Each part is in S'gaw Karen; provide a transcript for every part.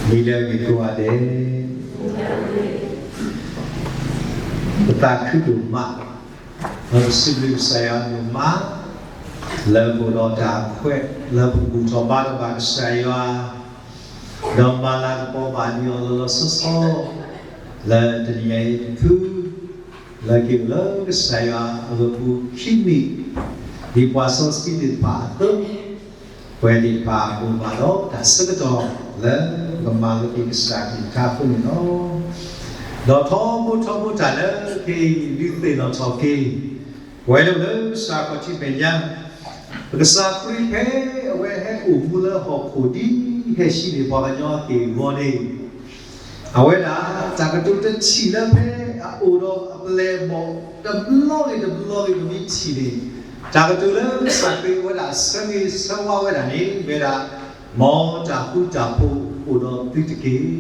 မ့ၢ်လၢအဂ့ၤကိးဂၤဒဲး, ပသးခုဒိၣ်မး, ဒီးပစံးဘျုးကစၢ်ယွၤဒိၣ်မး, လၢပအိၣ်ဒီးတၢ်ခွဲး, လၢပဘူၣ်ထီၣ်ဘါထီၣ်ဘၣ်ကစၢ်ယွၤ, ဒီးမၤလၤကပီၤဘၣ်န့ၢ်အီၤလီၤလီၤဆီဆီ, လၢတနံၤအံၤတဖု လၢက့ၤအိၣ်လၢကစၢ်ယွၤအဂ့ၢ်ပူၤခံနံၣ်, ဒ်ပှၤစီဆှံသ့ၣ်တဖၣ်အသိး, ပဝဲသ့ၣ်တဖၣ်အိၣ်ဘၣ်ဒီးတၢ်ဆၢကတီၢ်လၢ ပကမၤလိက့ၤကစၢ်အကလုၢ်ကထါအဃိန့ၣ်လီၤ. ဒီးထီဘိထီဘိတၢ်လၢခဲအံၤဒုးသ့ၣ်နီၣ်ထီၣ်က့ၤ ပဝဲဒၣ်လၢကစၢ်ခီၣ်ထံးမဲာ်ညါ, ပကစၢ်ခရံာ်ဖဲအဝဲဟဲအိၣ်မူလၢဟီၣ်ခိၣ်ဒ်ဟဲဟံးန့ၢ်ပှၤကညီအက့ၢ်အဂီၤန့ၣ် အဝဲဒၣ်တၢ်ကတိၤတထံၣ်လၢဖဲအအိၣ်ဒီးအပျဲၢ်အဘီၣ် တဘျီဂ့ၤတဘျီဂ့ၤပမ့ၢ်ထံၣ်န့ၣ်, တၢ်ကတိၤလၢကစၢ်ခရံာ်အဝဲဒၣ်ဆၢဂ့ၤဆၢဝါဝဲဒၣ်န့ၣ် မ့ၢ်ဝဲဒၣ် မ်တၢ်ဃူတၢ်ဖိးအိၣ်ဒီးသုတက့ၢ်.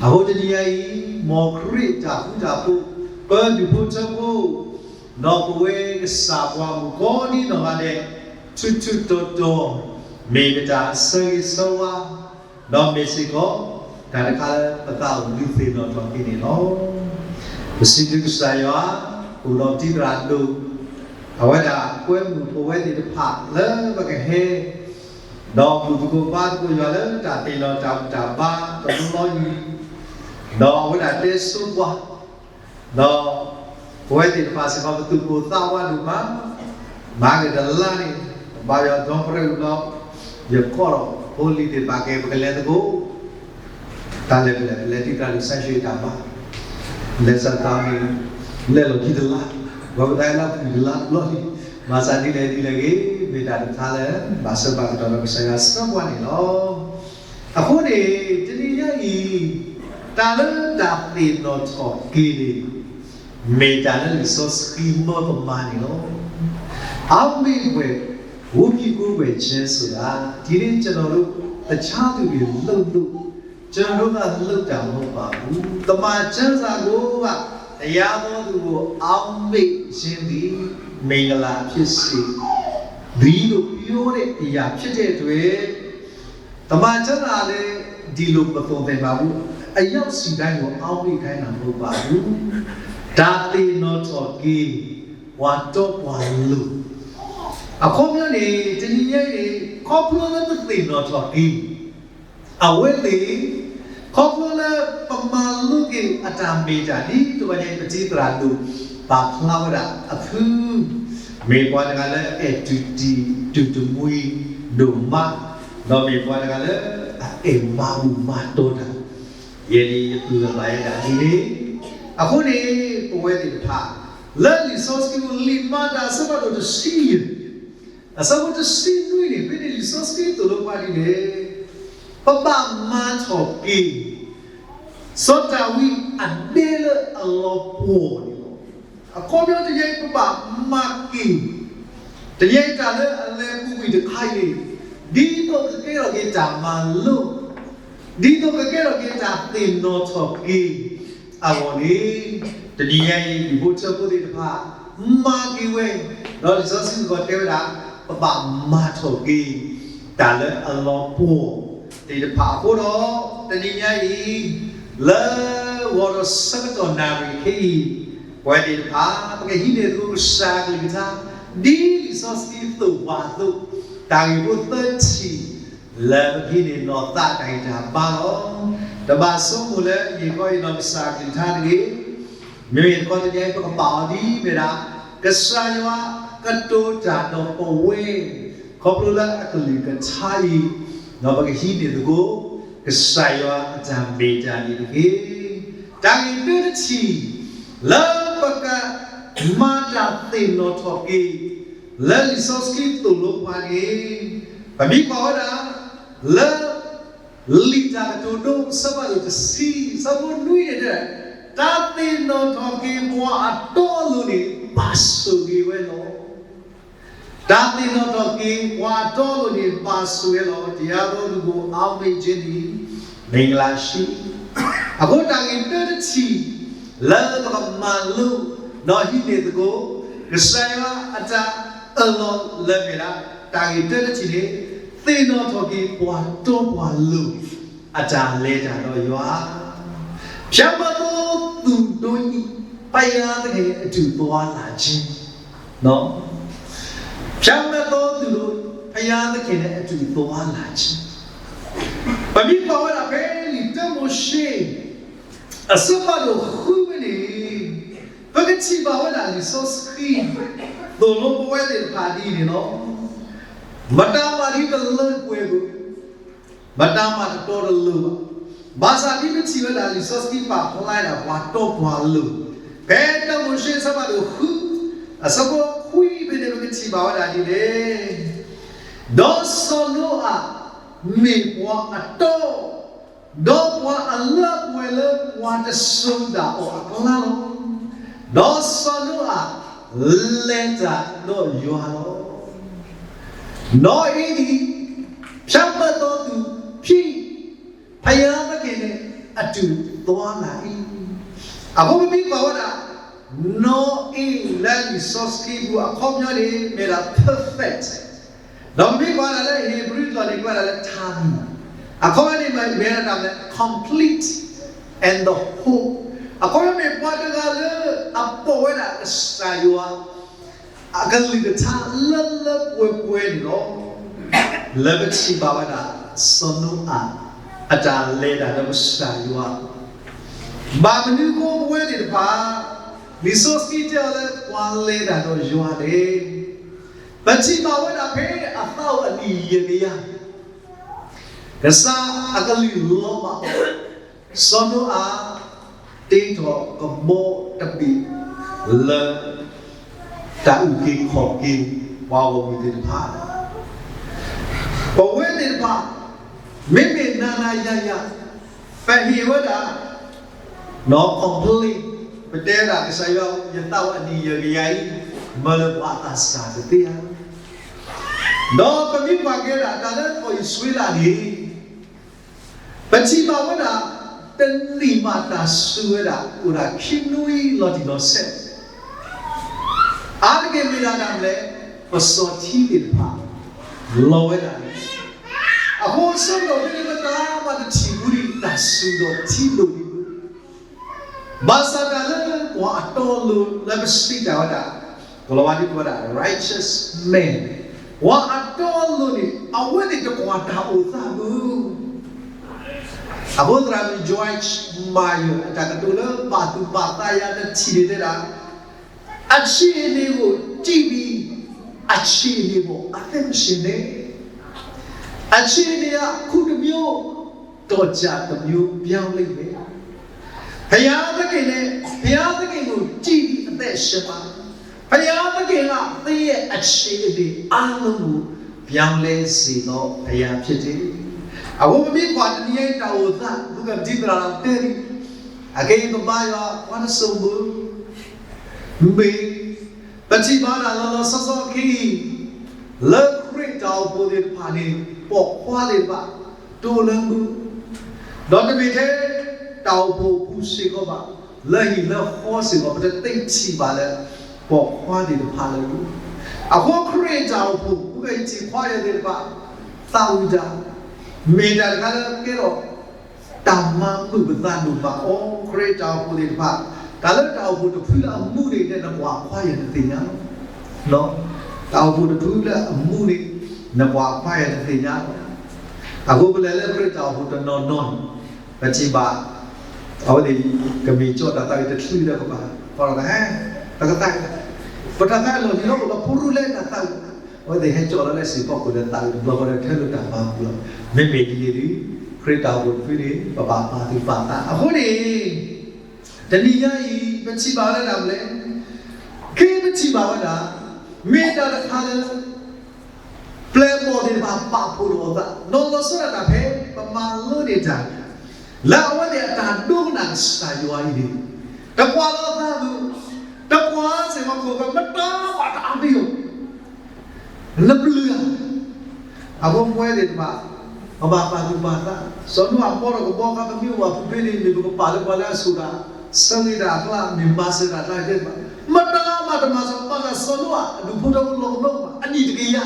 အဃိတနံၤညါအံၤ မ်ခရံာ်တၢ်ဃူတၢ်ဖိး ပဒူၣ်ဖိထၢဖိ ဒီးပဝဲကစၢ်ပှၤမုၣ်ကိးဒံနီၢ်ဂၤဒဲး ထူးထူးတီၤတီၤ မ့ၢ်ပတၢ်ဆၢဂ့ၤဆၢဝါ ဒီးမ့ၢ်စ့ၢ်ကီး တၢ်တခါလၢပသးအိၣ်ဒုးသ့ၣ်နီၣ်ထီၣ်က့ၤန့ၣ်လီၤ. ပစံးဘျုးကစၢ်ယွၤ အိၣ်ဒီးတံၤသရၣ်ဒိၣ် အဝဲဒၣ်ကွဲမုာ်ပဝဲသ့ၣ်တဖၣ်လၢပကဟဲ ဒီးဘူၣ်သကိးဘါသကိးယွၤလၢတၢ်သ့ၣ်နီၣ်တၢ်ဘူၣ်တၢ်ဘါတဘျီလီၤအံၤ, ဒီးအဝဲဒၣ်တဲဆိပှၤ ဒီးပဝဲသ့ၣ်တဖၣ်စ့ၢ်ကီး ပသူၣ်ပိၢ်သးဝးဒိၣ်မး, မၤက့ၤတလါန့ၣ် ဘါယွၤဒီပရဲၣ်အူဘျီ, ယကိးဒီးဖိလံၤသ့ၣ်တဖၣ်က့ၤ ပကလဲၤသကိး တၢ်လဲၤပလဲၤ ပလဲၤတံၤသရၣ်ဒိၣ် ဆၢဆှံတၢ်ဘါ, လဲၤစၢ်သးန့ၣ် လဲၤလီၤခံတလါ, ဝဲပသးလၢအပူၤတလါတဘျီလံ, မၤစၢ်ဒ်လဲၣ်ဒ်လဲၣ်ဂ့ၤ မ့ၢ်တၢ်တခါလၢ ဘၣ်ဆၢဘၣ်ကတီၢ်ဒီးကစၢ်ယွၤဆှၢပှၤန့ၣ်လီၤ. အဃိန့ၣ် တနံၤညါအံၤ တၢ်လၢတၢ်သ့ၣ်နီၣ်ထီၣ်က့ၤန့ၣ် မ့ၢ်တၢ်လၢလံာ်စီဆှံမၢပမၤန့ၣ်လီၤ. အမ့ၢ်ဝဲ ဝူကံကူဝဲၢ်ဆဲဆိဒၣ် ဒီးန့ၣ် ကျွန်တော်တို့ တခြားသူတွေလုပ်လို့ ကျွန်တော်တို့ကလုပ်တာမဟုတ်ပါဘူး။ သမာကျမ်းစာကိုက တရားသောသူကို အောက်မေ့ခြင်းသည် မင်္ဂလာဖြစ်စေသည်လို့ ပြောတဲ့အရာဖြစ်တဲ့အတွက် သမာကျမ်းစာလည်း ဒီလိုမသွန်သင်ပါဘူး။ အရောက်စီတိုင်းကို အောက်မေ့ခိုင်းတာမဟုတ်ပါဘူး။ တၢ်သ့ၣ်နီၣ်ထီၣ်က့ၤ ပှၤတီပှၤလိၤ အခီပညီန့ၣ် တနံၤညါအံၤန့ၣ် ခီဖျိလၢပသ့ၣ်နီၣ်ထီၣ်က့ၤ အဝဲသ့ၣ် ခီဖျိလၢပမၤလိက့ၤအတၢ်မ့ၢ်တၢ် ဒ်သိးပှၤညါပတံၤသရၣ်ဒိၣ် ပာ်ဖျါဝဲဒၣ်အဖု မ့ၢ်ပှၤတဂၤလၢအဲၣ်တူၢ်တံၢ်တူၢ်တမှံဒိၣ်မး, ဒီးမ့ၢ်ပှၤတဂၤလၢ အအဲၣ်မၤဘူၣ်မၤတီၤတၢ် ယဲဒၣ်ယသူၣ်လၢၤဘၣ်ယဲဒၣ်ဒ်န့ၣ်, အဃိန့ၣ် ပဝဲသ့ၣ်တဖၣ် လၢလံာ်စီဆှံပူၤ လံာ်မၤတၢ်အဆၢဖးဒိၣ်တဆံယဲၢ် အဆၢဖိတဆံနွံန့ၣ် ဖဲန့ၣ်လံာ်စီဆှံသိၣ်လိပှၤဒ်လဲၣ်, ပဘၣ်မၤထီၣ်က့ၤ စီၤဒၤဝံးအဒဲလၢအလီၤပှီၢ်န့ၣ်လီၤ. အခီပညီတနံၤညါအံၤ ပဘၣ်မၤက့ၤ တနံၤညါအံၤတၢ်လၢအလဲၤပူၤကွံာ်တခါအံၤန့ၣ် ဒ်သိးကကဲထီၣ်က့ၤတၢ်မၤလိ ဒ်သိးကကဲထီၣ်က့ၤတၢ်သ့ၣ်နီၣ်ထီၣ်က့ၤအဂီၢ်န့ၣ် တနံၤညါအံၤ ဒူၣ်ဖိထၢဖိသ့ၣ်တဖၣ် မၤက့ၤဝဲ, ဒီးလံာ်စီဆှံစ့ၢ်ကီးတဲဝဲဒၣ် ပဘၣ်မၤထီၣ်က့ၤ တၢ်လၢအလီၤပှီၢ်သ့ၣ်တဖၣ်အဃိဒီး တနံၤညါအံၤ လၢဂီၤဒီးဆၢကတီၢ်နၣ်ရံၣ်ခဲအံၤ ပဝဲသ့ၣ်တဖၣ် ပကဟံးန့ၢ်သကိးကစၢ်အကလုၢ်ကထါ ဒ်လံာ်စီဆှံသိၣ်ပှၤအသိး, တၢ်ဂ့ၢ်ဖိသၢထံၣ် လၢပကဟံးန့ၢ်နီၢ်သးတၢ်ဂံၢ်တၢ်ဘါလီၤ. တဘၣ်ဆိကမိၣ်လၢ ယကီယနီၢ်ကစၢ်အကလုၢ်ကထါတဂ့ၤ, မ့မ့ၢ်တခီတနံၤအံၤ ပကပာ်အီၤဒ်မ့ၢ်ဒၣ် ကစၢ်ယွၤကတိၤတၢ်ဒီးပဝဲ ခီဖျိလၢအကလုၢ်ကထါအံၤ ဒီးပကဟံးန့ၢ်သကိး ကစၢ်ယွၤအတၢ်မ့ၢ်တၢ်န့ၣ်တက့ၢ်. တၢ်ဂ့ၢ်တၢတထံၣ် လၢပကမၤတၢ်သ့ၣ်နီၣ်ထီၣ်က့ၤ လၢလံာ်စီဆှံသိၣ်လိပှၤန့ၣ် ပမ့ၢ်ကွၢ်ဝဲဒၣ် လၢ လံာ်တၢ်ကတိၤဒိ အဆၢဖးဒိၣ်တဆံ အဆၢဖိနွံန့ၣ် တၢ်သ့ၣ်နီၣ်ထီၣ်က့ၤပှၤအတီအလိၤန့ၣ် ဘၣ်ဆိၣ်ဂ့ၤဝဲလီၤ. တၢ်သ့ၣ်နီၣ်ထီၣ်က့ၤပှၤအတီအလိၤန့ၣ် ဘၣ်ဆိၣ်ဂ့ၤဝဲလီၤ. တရားသောသူကို အောက်မေ့ခြင်းသည် မင်္ဂလာရှိ အဃိတၢ်ဂ့ၢ်တၢတထံၣ် လၢပကမၤလိ ဒီးဟံးန့ၢ်သကိး ကစၢ်ယွၤအတၢ်အၢၣ်လီၤလၢမ့ၢ်ဒၣ် တၢ်ဂ့ၢ်တၢတထံၣ်န့ၣ် သ့ၣ်နီၣ်ထီၣ်က့ၤပှၤတီပှၤလိၤ အတၢ်လဲၤတၢ်ဒီးယွၤ, ဖြာမသိသူတို့ဘုရားသခင်နဲ့အတူသွားလာခြင်း, ဖြာမသိသူတို့ဘုရားသခင်နဲ့အတူသွားလာခြင်း. ပမ့ၢ်ကွၢ်ဝဲဒၣ်ဖဲလံာ်တၢမိၤၡ့ အဆၢဖးဒိၣ်ဃုဖဲန့ၣ်, ပကထံၣ်ဘၣ်ဝဲဒၣ်လံာ်စီဆှံ သိၣ်လိပဝဲသ့ၣ်တဖၣ်ဒ်အံၤန့ၣ်လီၤ. မတၤမၤဒ်တလၢပှဲၤဘၣ်, မတၤမၤတတီတလိၤဘၣ်. ဘၣ်ဆၣ်ဒ်ပထံၣ်ဝဲဒၣ်လံာ်စီဆှံပာ်ဖျါဒၣ်ပှၤတီပှၤလိၤ, ဖဲတၢမိၤၡ့အဆၢဖးဒိၣ်ဃု အဆၢဖိခွံဖဲန့ၣ် ပကထံၣ်ဘၣ်ဝဲဒၣ်ဒ်လဲၣ်. ဒီးစီၤနိအၤမ့ၢ်ပှၤအတီ, ဒီးပှၤအလၢအပှဲၤလၢပှၤတစိၤဒၣ်အီၤအကျါလီၤ. ဒီးစီၤနိအၤလဲၤတၢ်ဒီးယွၤလီၤ. နီၢ်အ့ဒံး ဖြာမသိသူ ဘုရားသခင်နဲ့အတူသွားလာ အံၤ, အဃိပမ့ၢ်ကွၢ်ဝဲဒၣ် နီၢ်အ့လၢလံာ်စီဆှံပူၤ အခီပညီန့ၣ် မ့ၢ်ဒၣ် perfect, ဒီးပမ့ၢ်ကွၢ်ဒၣ်လၢ Hebrew ကျိာ်န့ၣ် ကွၢ်ဒၣ်လၢ tamim, အခီပညီန့ၣ်မ့ၢ်ဒၣ် complete and the whole, အခီပညီမ့ၢ်ပှၤတဂၤလၢအပိာ်ဝဲဒၣ်ကစၢ်ယွၤ အကလုၢ်ကထါလၢလၢပှဲၤပှဲၤန့ၣ်လီၤ. လၢပထံၣ်ဘၣ်ဝဲဒၣ် စီၤနိအၤ အတၢ်လဲၤတၢ်ဒီးကစၢ်ယွၤ, ဘၣ်မနုၤအဃိပဝဲသ့ၣ်တဖၣ် လံာ်စီဆှံတဲအီၤလၢပှၤလဲၤတၢ်ဒီးယွၤလဲၣ်. ပထံၣ်ဘၣ်ဝဲဒၣ်ဖဲအသးအိၣ်အနံၣ်ယဲၢ်ကယၤ ကစၢ်အကလုၢ်လီၤဘၣ်အီၤ, စီၤနိအၤ တ့ထီၣ်ကဘီတဘ့ၣ်လၢ တၢ်အုၣ်က့ၤခီၣ်က့ၤ ပှၤဂီၢ်မုၢ်သ့ၣ်တဖၣ်, ပဝဲသ့ၣ်တဖၣ် မ့မ့ၢ်နၤနၤယၤယၤ ပဟ့ၣ်ဝဲဒၣ် နီၢ် complain, ပတဲဝဲဒၣ်ကစၢ်ယွၤ ယသးအိၣ်အနံၣ်ယဲၢ်ကယၤအံၤ မၢလၢပှၤအသးစၢ်တသ့ဧါ. ဒီးပမ့ၢ်ကွၢ်က့ၤဝဲဒၣ်တၢ်လၢကီၢ်အံၣ်စရ့လးန့ၣ် ပထံၣ်ဘၣ်ဝဲဒၣ် တနံၣ်မးတၢ်စူၤဝဲဒၣ် အိၣ်ဒၣ်ခံနွံလီၤတံၢ်လီၤဆဲး, အါတက့ၢ်မ့ၢ်ဒၣ်တၢ်မနုၤလဲၣ်, ပစီၤထံသ့ၣ်တဖၣ် လီၤဝဲဒၣ်န့ၣ်, အဃိအဆၢကတီၢ်ဖဲန့ၣ် ပတၢ်မၤတထံၣ်ဘူးဒံး တၢ်စူၤဒီးထံဒိၣ်ဒံး ဘၣ်ဆၣ်တၢ်လၢပှၤအတီအလိၤလၢပစံးတၢ်ဝဲဒၣ်, ကလီၤဝါဒ်ပဝဲဒၣ် righteous man, ပှၤအတီအလိၤန့ၣ် အဝဲသ့ၣ်တကွၢ်တၢ်အိၣ်သးဘၣ်. အဃိသရၣ်မုၣ် Joyce Meyer အတၢ်ကတိၤလၢဘၣ်သူၣ်ဘၣ်သးယၤတထံၣ်န့ၣ်တဲဒၣ်, အခြေအနေကိုကြည့်ပြီး အသက်ရှင်တဲ့ အခြေအနေက ခုတစ်မျိုး တော့ကြာတစ်မျိုး ပြောင်းလိမ့်မယ်. ဘုရားသခင်နဲ့ ဘုရားသခင်ကိုကြည့်ပြီး အသက်ရှင်ပါ. ဘုရားသခင်က သင့်ရဲ့အခြေအနေအားလုံးကို ပြောင်းလဲစေသော ဘုရားဖြစ်တယ်. အဃိပမ့ၢ်ကွၢ်တနံၤအံၤတၢ်အိၣ်သး မုၢ်ကပတံသရၣ်လီၤတဲလံ, အခဲအံၤပဘါယွၤ ပှၤတစိၢ်မုၢ် မ့ၢ် ပထံၣ်ဘၣ်ဒၣ်လီၤလီၤဆီဆီခဲအံၤ လၢခရံာ်တၢ်အိၣ်ဖှိၣ်သ့ၣ်တဖၣ်န့ၣ် ပိာ်ခွါသ့ၣ်တဖၣ် တအိၣ်လၢမုၢ်, ဒီးတမ့ၢ်ထဲ တၢ်အိၣ်ဖှိၣ်ပူၤစ့ၢ်ကီးဘၣ်, လၢဟံၣ်လၢဃီစ့ၢ်ကီး ပတသ့ထံၣ်ဘၣ်လၢ ပိာ်ခွါသ့ၣ်တဖၣ်လၢမုၢ်. အဃိခရံာ်တၢ်အိၣ်ဖှိၣ် မုၢ်ကယံၤထံးခွါယဲၢ်သ့ၣ်တဖၣ် သးဝံၣ်တၢ် မ့ၢ်တၢ်တခါလၢကဲထီၣ် တၢ်မၤမုာ်ပသးဒိၣ်မးအီၤ ခရံာ်တၢ်အိၣ်ဖှိၣ်သ့ၣ်တဖၣ်, တၢ်လၢတၢ်အိၣ်ဖှိၣ်တဖုလၢအမူန့ၣ် နကွၢ်ခွါယဲၢ်နသ့ၣ်ညါလီၤ. တၢ်အိၣ်ဖှိၣ်တဖုလၢအမူန့ၣ် နကွၢ်ခွါယဲၢ်နသ့ၣ်ညါလီၤ. အဃိပလဲၤလၢခရံာ်တၢ်အိၣ်ဖှိၣ်တနီၤနီၤန့ၣ် ပထံၣ်ဘၣ် အဝဲသ့ၣ် ကမ့ၢ်ကၠီတၢ်သးဝံၣ်တချုးလၢကပၤ, ပှၤတဂၤ တၢ်ကသးဝံၣ်, ပတၢ်သးလီၢ်လံၤလီၤ ပဖိရူလဲတၢ်သးဝံၣ်, အဝဲသ့ၣ်ဟဲကၠီလီၤလၢစံာ်ဖီခိၣ်ဒီးသးဝံၣ်တဘျီဃီဒီး ထဲလၢတၢ်မၤပူၤလီၤ. မ့မ့ၢ်ဒ်န့ၣ်ဒီး ခရံာ်တၢ်အိၣ်ဖှိၣ်တဖုန့ၣ် ပဘၣ်ပာ်သူၣ်ပာ်သးအဃိန့ၣ် တနံၤညါအံၤ ပထံၣ်ဘၣ်ဝဲဒၣ်တၢ်မနုၤလဲၣ်, က့ပထံၣ်ဘၣ်ဝဲဒၣ် မ့ၢ်တၢ်တခါလၢ ပျဲၢ်ဘီၣ်သ့ၣ်တဖၣ်ပာ်ဖှိၣ်ထီၣ်အသး လီၤလီၤဆီဒၣ်တၢ်ဖဲပမၤလိန့ၢ်တၢ် လၢအဝဲသ့ၣ်အတၢ်ဒိကနၣ်ကစၢ်ယွၤအံၤန့ၣ် တကွၢ်လီၤသးဘၣ်, တကွၢ်စ့ၢ်ကီးခိၣ်ကမတၤဘၣ်တအါဘ့ၣ်အီၤ နပျုၢ်ဧါ. အဃိပဝဲသ့ၣ်တဖၣ် ပဘၣ်ပာ်သူၣ်ပာ်သး, စီၤနိအၤဘီထီၣ်ကဘီအခါ ပမ့ၢ်အိၣ်ဘၣ်ဖုဖဲန့ၣ် မ့ၢ်ပကပာ်လၢပှၤလၢအဆိၣ်တၢ် ဆၢဂ့ၤတၢ်အကျါ မ့ၢ်မၤစၢၤတၢ်အကျါသ့ၣ်တဖၣ်, မတၤမၤတမၤစၢၤဘၣ် စီၤနိအၤအဒူၣ်ဖိထၢဖိလီၤကဘီဘၣ် အနံၣ်တကယၤ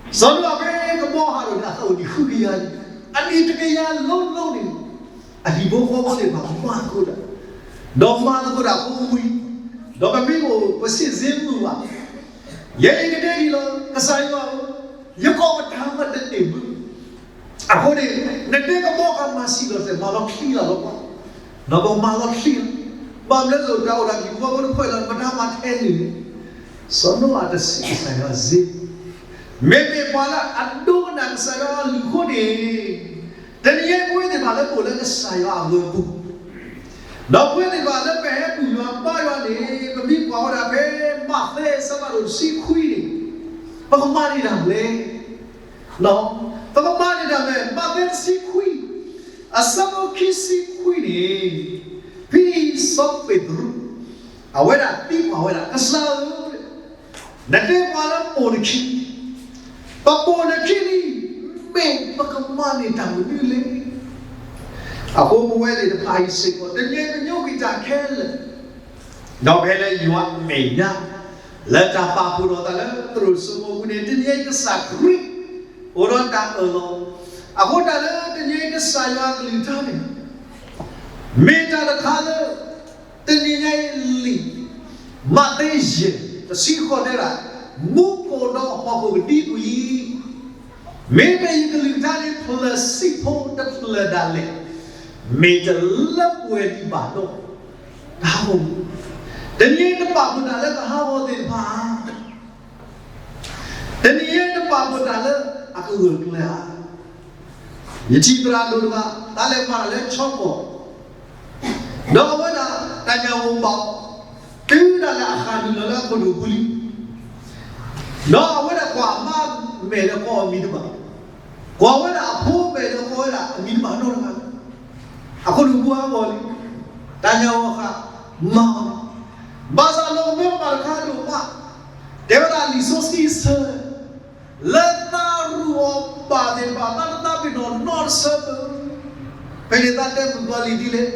စီၤနိအၤဖဲကဘီဟးထီၣ်န့ၣ် အသးအိၣ်နံၣ်ဃုကယၤန့ၣ် အနံၣ်တကယၤလၢလၢန့ၣ် အဟံၣ်ဖိဃီဖိသ့ၣ်တဖၣ်မၤသကိးတၢ်, ဒီးမၤသကိးတၢ်ဖိဝံၤ, ဒီးပမ့ၢ်အိၣ်ပစ့ၣ်စ့မုာ်ဘၣ်, ယဲအံၤကတဲဒ်လီၤ ကစၢ်ယွၤဧၢ, ယကိးပတၢ်မ့ၢ်တန့ၢ်ဘၣ်. အဃိန့ၣ် နတဲကဘီဃာ်မၤစံၣ်လီၤစဲး မၤလီၤချံလီၤလီၤကွၢ်, ဒီးပမၤလီၤချံလီၤ. ဘၣ်မနုၤလဲၣ် တၢ်အိၣ်ဒီးဟံၣ်ဖိဃီဖိတဖၣ်လီၤ ပတၢ်မၤထဲန့ၣ်န့ၣ် စီၤနိအၤတစံးကစၢ်ယွၤစ့ၢ်, မ့မ့ၢ်ပှၤလၢအဒိကနၣ်ကစၢ်ယွၤအလုၢ်အဃိန့ၣ် တနံၤအံၤပဝဲသ့ၣ်တဖၣ်လၢပအိၣ်လၢကစၢ်ယွၤအဂီၢ်ပူၤ, ဒီးပဝဲသ့ၣ်တဖၣ်လၢပဟဲဘူၣ်ယွၤဘါယွၤန့ၣ် ပမ့ၢ်ကွၢ်ဝဲဒၣ်ဖဲမးသဲအဆၢဖးဒိၣ်တဆံခွံန့ၣ် ပကမၤန့ၢ်တၢ်မနုၤလဲၣ်. ပကမၤန့ၢ်တၢ်မနုၤလဲၣ် မးသဲတဆံခွံ အဆၢဖိခံဆံခွံန့ၣ်, ဖဲစီၤပ့းတရူး အဝဲဒၣ်သံကွၢ်ဝဲဒၣ် ကစၢ်ဧၢ, နတဲပှၤလၢပိာ်နခံ, ပပိာ်နခံလံ, မ့ၢ်ပကမၤန့ၢ်တၢ်မနုၤလဲၣ်. အဃိပဝဲသ့ၣ်တဖၣ်အံၤစ့ၢ်ကီး တနံၤအံၤပညိကွံာ်တၢ်ခဲလၢာ် ဒီးဖဲလၢယွၤအမဲာ်ညါ လၢတၢ်ပာ်ဖှိၣ်ထီၣ်သးလၢသရိာ်စိမိၤပူၤန့ၣ် တနံၤအံၤကစၢ်ခရံာ် အိၣ်ဒီးတၢ်အၢၣ်လီၤ, အဃိတၢ်လၢတနံၤအံၤကစၢ်ယွၤအကလုၢ်ကထါန့ၣ် မ့ၢ်တၢ်တခါလၢ တနံၤညါအံၤလံာ် မးသဲယဲၢ် တဆံဃိးတဲဒၣ်, မူခိၣ်ဒီးဟီၣ်ခိၣ်ကဒံကွံာ်, မ့မ့ၢ်ယကလုၢ်ကထါန့ၣ် ဖျၢၣ်ဆံးဖိတဖျၢၣ်ဒၣ်လဲာ်, မ့ၢ်တလၢပှဲၤဒံးဘၣ်ဒီး တၢ်ဟးဂီၤ, တနံၤအံၤတပာ်ဖှိၣ်တၢ်လၢကဟးဂီၤသ့ၣ်တဖၣ် တနံၤအံၤတပာ်ဖှိၣ်တၢ်လၢအကဂၢၢ်ကျၢၤဧါ. ယထံၣ်သရၣ်ဒိၣ်တဂၤ တၢ်လဲၤမၤတၢ်လၢဆီကီၢ်, ဒီးအဝဲဒၣ်တၢ်ညၣ်ဂိၢ်ဘၣ်အီၤ တုၤဒၣ်လဲာ်အဃၣ်နုာ်လီၤလၢအခိၣ်နူာ်ပူၤလံ, ဒီးအဝဲဒၣ်ကွၢ်အမါမဲာ်ဒီးကိးအီၤမံၤတဘၣ်, ကွၢ်ဝဲဒၣ်အဖိမဲာ်ဒီးကိးဝဲဒၣ်အမံၤတဘၣ်နီတဂၤ, အခိၣ်နူာ်ပူၤဟးဂီၤလံ, တၢ်ညၣ်ဂိၢ်ဃၣ်, မၤအီၤ, ဘၣ်ဆၣ်လီၤကမၢကမၣ်တခါဒိၣ်မး, တဲဝဲဒၣ်လံာ်စီဆှံအဆၢ လၢသးရူးအီၤဘၣ်သ့ၣ်တဖၣ် သးတသးပ့ၤနီၣ်နီတဆၢဘၣ်. ဖဲန့ၣ်သးတဲမုၣ်ကီၤလံၢ်ဒ်လဲၣ်,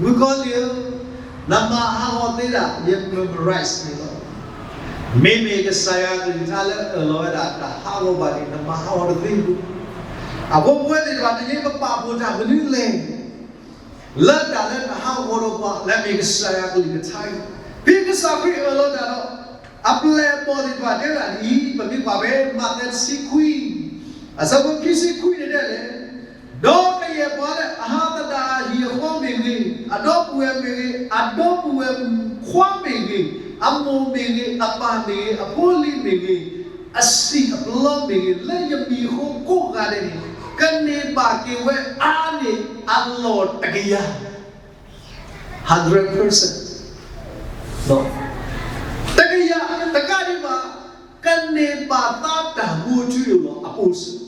မုၣ်ကီၤလံၢ်ဧၢ, နမၤဟးဂီၤသ့ဒၣ် ယ memorize န့ၣ်လီၤ. မ့မ့ၢ်ကစၢ်ယွၤအကလုၢ်ကထါလၢအၢၣ်လီၤဝဲဒၣ်တၢ်ဟးဂီၤဘၣ်န့ၣ် နမၤဟးဂီၤတသ့ဘၣ်. အဃိပဝဲသ့ၣ်တဖၣ် တနံၤအံၤပပာ်ဖှိၣ်တၢ်မနုၤလဲၣ် လၢတၢ်လၢတၢ်ဟးဂီၤဒီးပှၤ လၢအမ့ၢ်ကစၢ်ယွၤအကလုၢ်ကထါအံၤ, ဖဲကစၢ်ခရံာ်အၢၣ်လီၤတၢ်ဒီး အပျဲၢ်အဘီၣ်သ့ၣ်တဖၣ်တဲဝဲဒၣ်ဒ်အံၤ, ပမ့ၢ်ကွၢ်ဖဲမးသဲတဆံခွံ အဆၢဖိခံဆံခွံန့ၣ်ဒ်လဲၣ်, ဒီးကယဲၢ်ပှၤလၢအဟးသဒၣ်အဟံၣ်အဃီမ့ၢ်ဂ့ၤ, အဒီပုၢ်ဝဲၢ်မ့ၢ်ဂ့ၤ, အဒီပုၢ်ဝဲၢ်ခွါမ့ၢ်ဂ့ၤ, အမိၢ်မ့ၢ်ဂ့ၤ, အပၢ်မ့ၢ်ဂ့ၤ, အဖိအလံၤမ့ၢ်ဂ့ၤ, အစံာ်အပျီမ့ၢ်ဂ့ၤ, လၢယမံၤအဃိကိးဂၤဒဲးန့ၣ် ကန့ၢ်ဘၣ်က့ၤဝဲအါန့ၢ်အလီၢ်တကယၤ, hundred percent, တကယၤတကးဒံးဘၣ်, ကန့ၢ်ဘၣ်သးတၢ်မူထူယိာ်လီၤအပူၤစ့ၢ်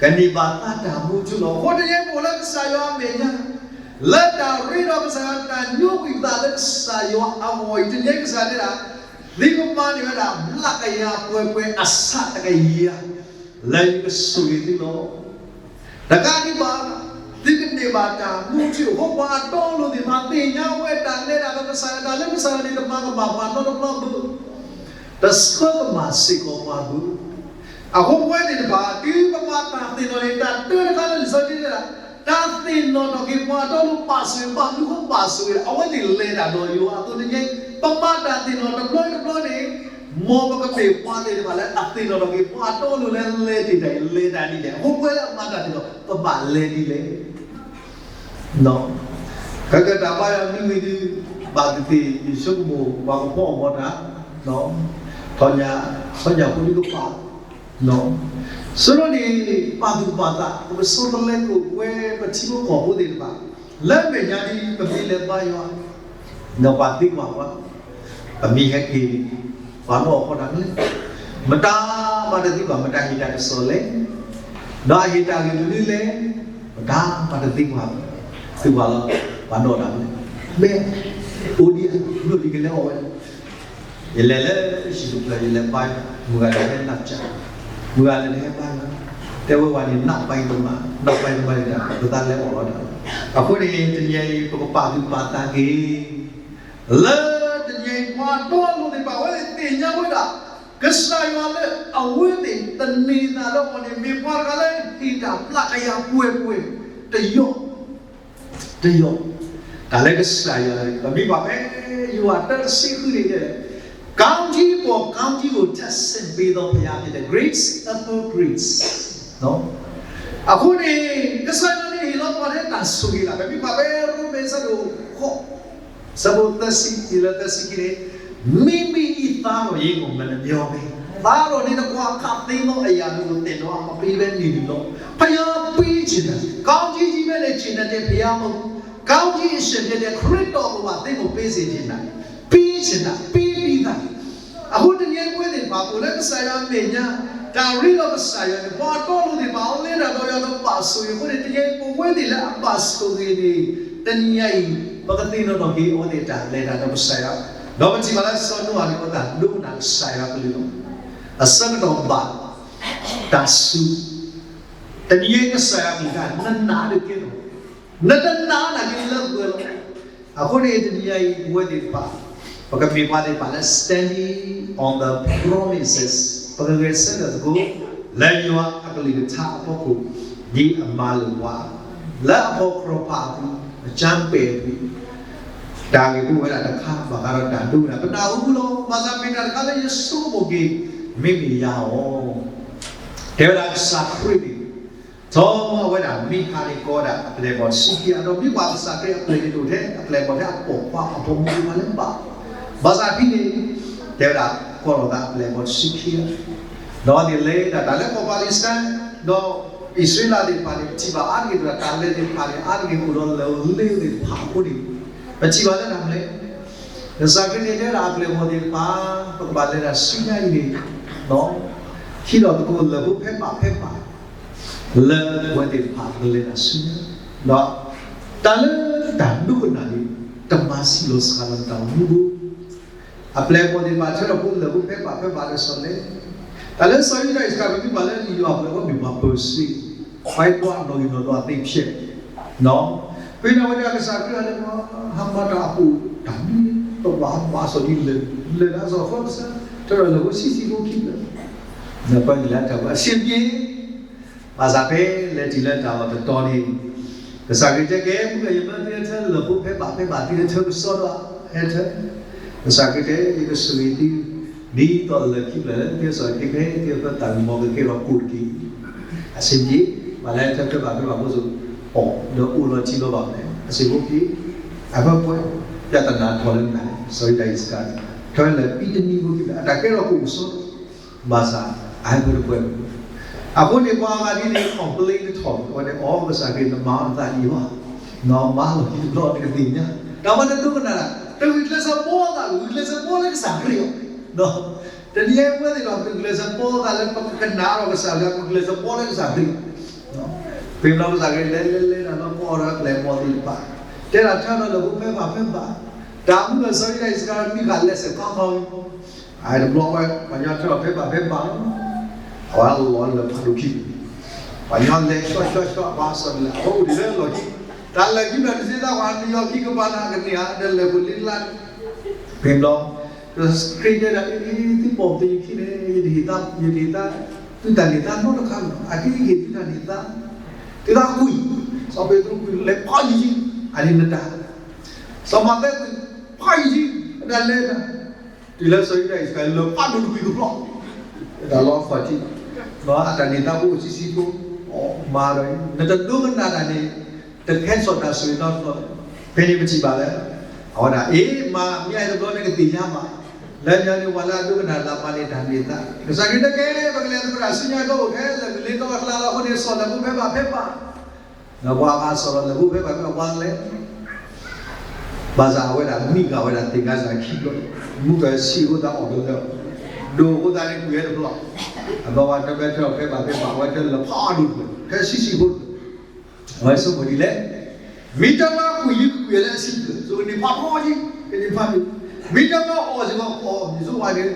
ကန့ၢ်ဘၣ်သးတၢ်မူထူလီၤ. အဃိတနံၤအံၤပအိၣ်လၢကစၢ်ယွၤအမဲာ်ညါ, လၢတၢ်ရ့ဒီးကစၢ်ယွၤ တၢ်ညိကွံာ်သးလၢကစၢ်ယွၤအဂီၢ်အံၤ တနံၤအံၤကစၢ်တဲဒၣ်, သုကမၤန့ၢ်ဝဲဒၣ် မျးကယၤပှဲၤပှဲၤအဆၢတကယၤ လၢယကဆိၣ်ဂ့ၤသုလီၤ. တကးဒံးဘၣ်, သုကန့ၢ်ဘၣ်တၢ်မူထူအဃိ ပှၤအတီအလိၤသ့ၣ်တဖၣ်သ့ၣ်ညါဝဲတၢ်လဲၤတၢ်ဒီးကစၢ်ယွၤ, တၢ်လၢကစၢ်ယွၤန့ၣ် တမၤကမၣ်ပှၤနီတဘျီဘၣ်, တဆှၢကမၣ်စ့ၢ်ကီးပှၤဘၣ်. အဃိပဝဲသ့ၣ်တဖၣ် တုၤပမၤတၢ်သ့ၣ်နီၣ်န့ၣ် တၢ်တၢတခါလၢလံာ်စီဆှံတဲဒၣ်, တၢ်သ့ၣ်နီၣ်ထီၣ်က့ၤပှၤအတီအလိၤဘၣ်ဆိၣ်ဂ့ၤ, ဘၣ်မနုၤဃိဘၣ်ဆိၣ်ဂ့ၤလဲၣ်, အဝဲသ့ၣ်လဲၤတၢ်ဒီးယွၤအသိးန့ၣ်, ပမၤတၢ်သ့ၣ်နီၣ်တဘျီတဘျီန့ၣ်, မ်ပကမ့ၢ်ပှၤသ့ၣ်တဖၣ်လၢအသ့ၣ်နီၣ်ထီၣ်က့ၤပှၤအတီအလိၤလၢလဲၤတ့ၢ်တၢ်အံၤ လဲၤတၢ်ဒ်လဲၣ်. အဃိပဝဲလၢအမၤတၢ်သ့ၣ်နီၣ် ပဘၣ်လဲၤဒ်လဲၣ်. ကကတၢၢ်ဘါယွၤမနုၤဝံၤဒုး ဘၣ်သ့ၣ်သ့ၣ် ယဆိကမိၣ်ပှၤကဖီအီၣ်မီတၢ်, ထီၣ်ညၣ်, ဆီညၣ်ဖိဒုးကပၤ, ဆိဒီးန့ၣ် ပာ်သူၣ်ပာ်သး ပကဆီတလဲကအိၣ်ဝဲပထံဖိကီၢ်ဖိသ့ၣ်တဖၣ် လၢမဲာ်ညါဒ် ပမ့ၢ်လဲၤဘါယွၤ ဒီးပှၤသံကွၢ်ပှၤ, ပမ့ၢ်ဟဲက့ၤ ပှၤနီၣ်အီၣ်ဃီတၢ်မနုၤလဲၣ်, မတၤမၤတသ့ကွၢ် မတၤဟ့ၣ်တၢ်ကစီၣ်လဲၣ်, ဒီးအဟ့ၣ်တၢ်ဂ့ၢ်မနုၤလဲၣ်, မတၤမၤတသ့ကွၢ်, သ့ကွၢ်လီၤ, ပှၤနီၣ်တၢ်မနုၤလဲၣ်, မ့ၢ်အိၣ်ဒံးအဒိၣ်ဒံးကလဲၤအီၣ်ဝဲ ယလဲၤလၢဟံၣ်တဖျၢၣ် ယလဲၤဘါယွၤ, မုၢ်ဂၤလဲၤဟဲနၢ်ပၠး, မုၢ်ဂၤလဲၤဟဲဘါယွၤ, တဲဝဲဝဲန့ၣ် နၢ်ပၢၢ်တမး, နၢ်ပၢၢ်တမးန့ၣ် ပသးလဲၤအီၣ်လီၤတၢ်လီၤ. အဃိန့ၣ် တနံၤအံၤ ပကပာ်သူၣ်ပာ်သးက့ၤ လၢတနံၤအံၤ ပှၤတီအလိၤသ့ၣ်တဖၣ် အဝဲသ့ၣ်သ့ၣ်ညါဝဲဒၣ် ကစၢ်ယွၤလၢအဝဲသ့ၣ်သန့ၤသးလၢအီၤန့ၣ် မ့ၢ်ပှၤတဂၤလၢဟ့ၣ်တၢ်မျးကယၤပှဲၤပှဲၤ, တယီၢ်, တယီၢ်, တၢ်လၢကစၢ်ယွၤလၢ ပမ့ၢ်ကွၢ်ဖဲယိၤဟၣ်တၢတဆံဃုန့ၣ်, ကောင်းကြီးပေါ်ကောင်းကြီးကို ထပ်ဆင့်ပေးသောဘုရားဖြစ်တယ်, grace upon grace. အဃိန့ၣ် ကစၢ်ယွၤန့ၣ်ဟ့ၣ်လီၤပှၤထဲတၢ်ဆိၣ်ဂ့ၤလီၤ. ပမ့ၢ်ကွၢ်ဖဲရိမ့ၤအဆၢဒိၣ်ဃိး ဆၢဖိသၢဆံ တုၤလၢသၢဆံခံန့ၣ်, မိမိအသးတော် ယင်းကိုမနှမြောဘဲ, သးတော်နှင့်တကွ ခပ်သိမ်းသောအရာတို့ကို သင်တို့အား မပေးဘဲနေပြီလော့. ဘုရားပေးချင်တာ, ကောင်းကြီးကြီးပဲနဲ့ ချင်တတ်တဲ့ဘုရားမဟုတ်ဘူး, ကောင်းကြီးအရှင်ဖြစ်တဲ့ ခရစ်တော်ကိုပါ သင်ကိုပေးစေချင်တာ, ပေးချင်တာ, ပေးပြီးသား. အဃိတနံၤအံၤ ပဝဲသ့ၣ်တဖၣ် အိၣ်လၢကစၢ်ယွၤအမဲာ်ညါ, တၢ်ရ့လိာ်ကစၢ်ယွၤန့ၣ် ပှၤတီလိၤသ့ၣ်တဖၣ် အဝဲသ့ၣ်တၢ်ဒီးယွၤကဘၣ်ဆိၣ်ဂ့ၤအဃိန့ၣ် တနံၤအံၤ ပဝဲသ့ၣ်လၢအဘၣ်ဆိၣ်ဂ့ၤန့ၣ် တနံၤအံၤ ပကသ့ၣ်နီၣ်ထီၣ်က့ၤ အဝဲသ့ၣ်တၢ်လဲၤတၢ်ဒီးကစၢ်ယွၤ, ဒီးပထံၣ်ဘၣ်လၢစီၤနိအၤန့ၣ် အဝဲသ့ၣ်ဒိကနၣ်ကစၢ်ယွၤအကလုၢ်လီၤ. အဆၢကတီၢ်ဘၣ် တၢ်စူၤ, တနံၤအံၤကစၢ်ယွၤအကလုၢ်ကထါ နနာ်တက့ၢ်လီၤ, နတနာ်နာ်က့ၤလၢပှဲၤလီၤ. အဃိန့ၣ် တနံၤအံၤ ပဝဲသ့ၣ်တဖၣ် ပကမ့ၢ်ပှၤသ့ၣ်တဖၣ်လၢ standing on the promises, ပကဂဲၤဆၢထၢၣ်သကိး လၢယွၤအကလုၢ်ကထါအဖီခိၣ် ဒ်အမၤလိာ်ပှၤ လၢအဖီခိၣ်ဖးအပူၤ အကၠၢပဲာ်အပူၤ တၢ်ဂ့ၢ်ပူၤဝဲဒၣ်တခါ ဘၣ်ဃးဒီးတၢ်ဒိကနၣ် ပနၢ်ဟူလီၤ. ဘၣ်ဆၣ်မ့ၢ်တၢ်တခါလၢ ယဆိကမိၣ်က့ၤ မ့မ့ၢ်ယၤအီၤ, တဲဝဲဒၣ်ကစၢ်ခရံာ်န့ၣ် ထီၣ်အဝဲဒၣ်မံခါန့ၣ် ကိးဝဲဒၣ်အပျဲၢ်အဘီၣ်တဆံခံဂၤ, ဒီးမ့ၢ်ကွၢ်ကစၢ်ခရံာ်အပျဲၢ်န့ၣ် တအိၣ်ထဲအပျဲၢ်အဘီၣ်ထဲအပိာ်ခွါအဖိမုၣ်သ့ၣ်တဖၣ်လၢၤဘၣ်. ဘၣ်ဆၣ်ဖဲန့ၣ် တဲဝဲဒၣ် ကိးလီၤသးအပျဲၢ်အဘီၣ်တဆံခံဂၤ, ဒီးန့ၣ်လဲၤတၢ်တၢ်လၢကီၢ်ပၤလ့းစတၢၣ်, ဒီးအံၣ်စရ့လးသ့ၣ်တဖၣ်န့ၣ် ပထံၣ်ဘၣ်အါတက့ၢ်တဂၤ တၢ်လဲၤသ့ၣ်တဖၣ်န့ၣ် အါတက့ၢ်အိၣ်ဒီးလၢၢ်ဧိၤလ့ဧိၤသ့ၣ်တဖၣ်အဃိန့ၣ် ပထံၣ်ဘၣ်လၢတၢ်မနုၤလဲၣ်. ကစၢ်ခရံာ်န့ၣ်တဲဒၣ်အပျဲၢ်အဘီၣ်သ့ၣ်တဖၣ် ပကဘၣ်လဲၤတၢ်ဆူညါအံၤန့ၣ်, ဟံးထီၣ်သကိးလၢၢ်ဖိဖဲဘၣ်ဖဲဘၣ် လၢပဝဲသ့ၣ်တဖၣ်ပကလဲၤတၢ်ဆူညါ, ဒီးတၢ်လၢတၢ်ဒိကနၣ်န့ၣ် တမၤဆံးလီၤစှၤလီၤတၢ်အိၣ်မူဘၣ်. အပျဲၢ်အဘီၣ်သ့ၣ်တဖၣ် ဆၢထၢၣ်ဖိလၢၢ်ဖိဖဲဘၣ်ဖဲဘၣ်ဒီးဆီလဲၣ်, တၢ်လၢစီၤယူဒၤအံၣ်စကၤရံၤ ပမ့ၢ်ကွၢ်လၢလံာ်ယိၤဟၣ်ပူၤန့ၣ် အဝဲမ့ၢ်ပှၤပၢၢ်ဆၢ, ပှၤဟဲကွၢ်အနီၣ်ဂံၢ်နီၣ်ဒွးသ့ၣ်ဖျဲး, ဖဲန့ၣ်အဝဲဒၣ်ကစၢ်ခရံာ်အလၢ ဟါမၤတၢ်အပူၤ တၢ်မံၤ တဝးဘၣ်စီၣ်ဒ်လၢာ်, လၢာ်လၢအစီၤဃီကစၢ် ထၢထီၣ်လၢၢ်ဖိဆံးဆံးဖိခံဖျၢၣ်, နပၢၢ်နုာ်လၢတၢ်ပှၤအဆင်ပြေ ဘၣ်ဆၣ်ဖဲလဲၤတုၤလၢတၢ်အီၣ်တတီၤန့ၣ် ကစၢ်ခရံာ်တဲကဲ မုၢ်ဂၤယမၢသုဟဲထၢလၢၢ်ဖိဖဲဘၣ်ဖဲဘၣ် သုဟဲထၢကစီဒီး ဟဲထၢ, ကစၢ်ခရံာ်တဲ ယကဆိၣ်ဂ့ၤသု ဒ်သိးလၢၢ်ခံဖျၢၣ်လၢသုဟဲစိာ်က့ၤဖဲ သုဟဲဖၢသးမံမီၢ်ကကဲထီၣ်ကိၣ်တက့ၢ်. အဆင်ပြေ, ပှၤလၢဟဲထၢဖဲဘၣ်ဖဲဘၣ်ဖိစိၤ အီၣ်ဒီးအိၣ်လီၤထံလီၤဘၣ်ဖဲ အဆင်ဖိက့ၤ, အဖၢပှဲၤ, ပြဿနာထီၣ်လၢမနုၤလဲၣ်, စီၤယူဒၤအံၣ်စကၤရံၤ ထၢလၢာ်ခံတနံၤဖိခံဖျၢၣ် အတၢ်ကဲထီၣ်ကိၣ်ကစီဒီး ဘၣ်ဆၣ် အဟဲဖၢတပှဲၤဘၣ်. အဃိန့ၣ် ပှၤဂၤဒ်န့ၣ် complain တထီၣ် အဝဲန့ၣ် အိ ကစၢ်ခရံာ်နမၤအီၤနသးဒ်အံၤဘၣ်, နမၤလီၤက့ၤတဘျီနကသ့ၣ်ညါ, တၢ်ဝဲတဒိကနၣ်တၢ် တဂုာ်ကျဲးစၢးဘီသး ဂုာ်ကျဲးစၢးဘီလၢကစၢ်ခရံာ်လီၤ. တနံၤအံၤပဝဲသ့ၣ်ဒီး ပဂုာ်ကျဲးစၢးဘီသးလၢပကကနၣ်ဒီးကစၢ်ယွၤ ပဂုာ်ကျဲးစၢးဘီလၢကစၢ်ခရံာ် ဖဲဘျီကစၢ်ခရံာ်လဲၤလဲၤလဲၤတၢ်လၢပအီၣ်ဒီးအပျဲၢ်အဘီၣ်သ့ၣ်တဖၣ် တဲဒၣ်ထၢထီၣ်လၢၢ်ဖိဖဲဘၣ်ဖဲဘၣ်, တၢ်မုၢ်လၢ်စီၤယူဒၤအံၣ်စကၤရံၤ မံခါလဲၤစဲးကီမီၤ အတဘျီဝဲ ပှၤညီထၢထီၣ်ဖဲဘၣ်ဖဲဘၣ်လီၤ. အဝဲလီၤလၢဖးဒိၣ်ခံ, ပှၤညီလဲၤဆှီဆှီဆှီ ပှၤစီၤလၢအအိၣ်ဒံးလၢလီၢ်ခံ, တၢ်လၢာ်ခံဖျၢၣ်တသ့သး ပှၤနယီၤခံကပၤနၤကန့ၢ်ဧါ ဒီးလဲၤပူၤလံလၢ်, ဖဲဘျီ ခရံာ်တဲဒၣ် အ့ သုပိာ်ပသ့ယခံန့ၣ် ယတဟ့ၣ်သုတၢ်န့ၢ်သါနီတခါလီၤ. အကဟ့ၣ်သုတၢ်န့ၢ်သါ, သုသးကွံာ်, စီၤပ့းတရူးကွံာ်လဲၤဖီယံၤ, အန့ၣ်နတၢ်, စီၤမးသဲကွံာ်, ဖီယံၤ, အတၢ်လဲၤတၢ်, တုၤလၢစီၤယူဒၤအံၣ်စကၤရံၤလၢဖးဒိၣ်တကွံာ်တဘျီ, တၢ်လီၤဖီၣ်ထံ, အတၢ်န့ၢ်သါဖိအိၣ်ဆံးဆံးဖိ, မၤဒီး နတဒိကနၣ်တၢ်န့ၣ် တကဲထီၣ်တၢ်ဆိၣ်ဂ့ၤနီတဘျီ, ဖဲန့ၣ်ပထံၣ်ဘၣ်လၢ အဝဲဒၣ် အ့ မၤမ့ၢ်အဲၣ်တဘျီန့ၣ်ကသ့ၣ်ညါဘၣ်, လၢညါန့ၣ် ပှၤလၢအဒိကနၣ်လၢအမၤန့ၢ်တၢ်န့ၢ်သါ, ကစၢ်ခရံာ်တဲကဲ ပကလဲၤသကိးတၢ်ဆူညါကအိၣ်ထဲလၢာ်မုၢ်လ့ၤတီအကျါလီၤ. အဃိန့ၣ် စီၤလၢာ်ဖိဖဲဘၣ်ဖဲဘၣ်, ဒီးပှၤဂၤစီၤလီၤလၢာ်ဖိဖဲဘၣ်ဖဲဘၣ် ပှၤလဲၤ ဘၣ်ဆၣ်အဝဲဒၣ်မံဂၤဝဲဒၣ်သ့ၣ်ကစၢ်ခံဘျီ, မူကဆံးဖိသးအီၣ်လၢလၢ, ဒိၣ်ဖိသးန့ၣ်ကွံာ်ဝဲတဘျီ, အဘၣ်ဝဲတၢ်ဘဲထၢၣ်ဖဲဘၣ်ဖဲဘၣ် အဝဲတၢ်လၢာ်ဖးဒိၣ်တဘျီ ထဲဆံးဆံးဖိတဘျီ, အဝဲဆိကမိၣ်ဒ်လဲၣ်, မ့ၢ်တၢ်မၤကွံာ်ယံၤကွံာ်လၢအဆံးတဘျီ ဆိကမိၣ်ဖးဖီက့ၤ ကန့ၢ်ဖးဒိၣ်, မ့ၢ်တၢ်မၤအီၣ်စ့ၢ်ကီးအီၣ် မ့ၢ်ဆိကမိၣ်န့ၣ်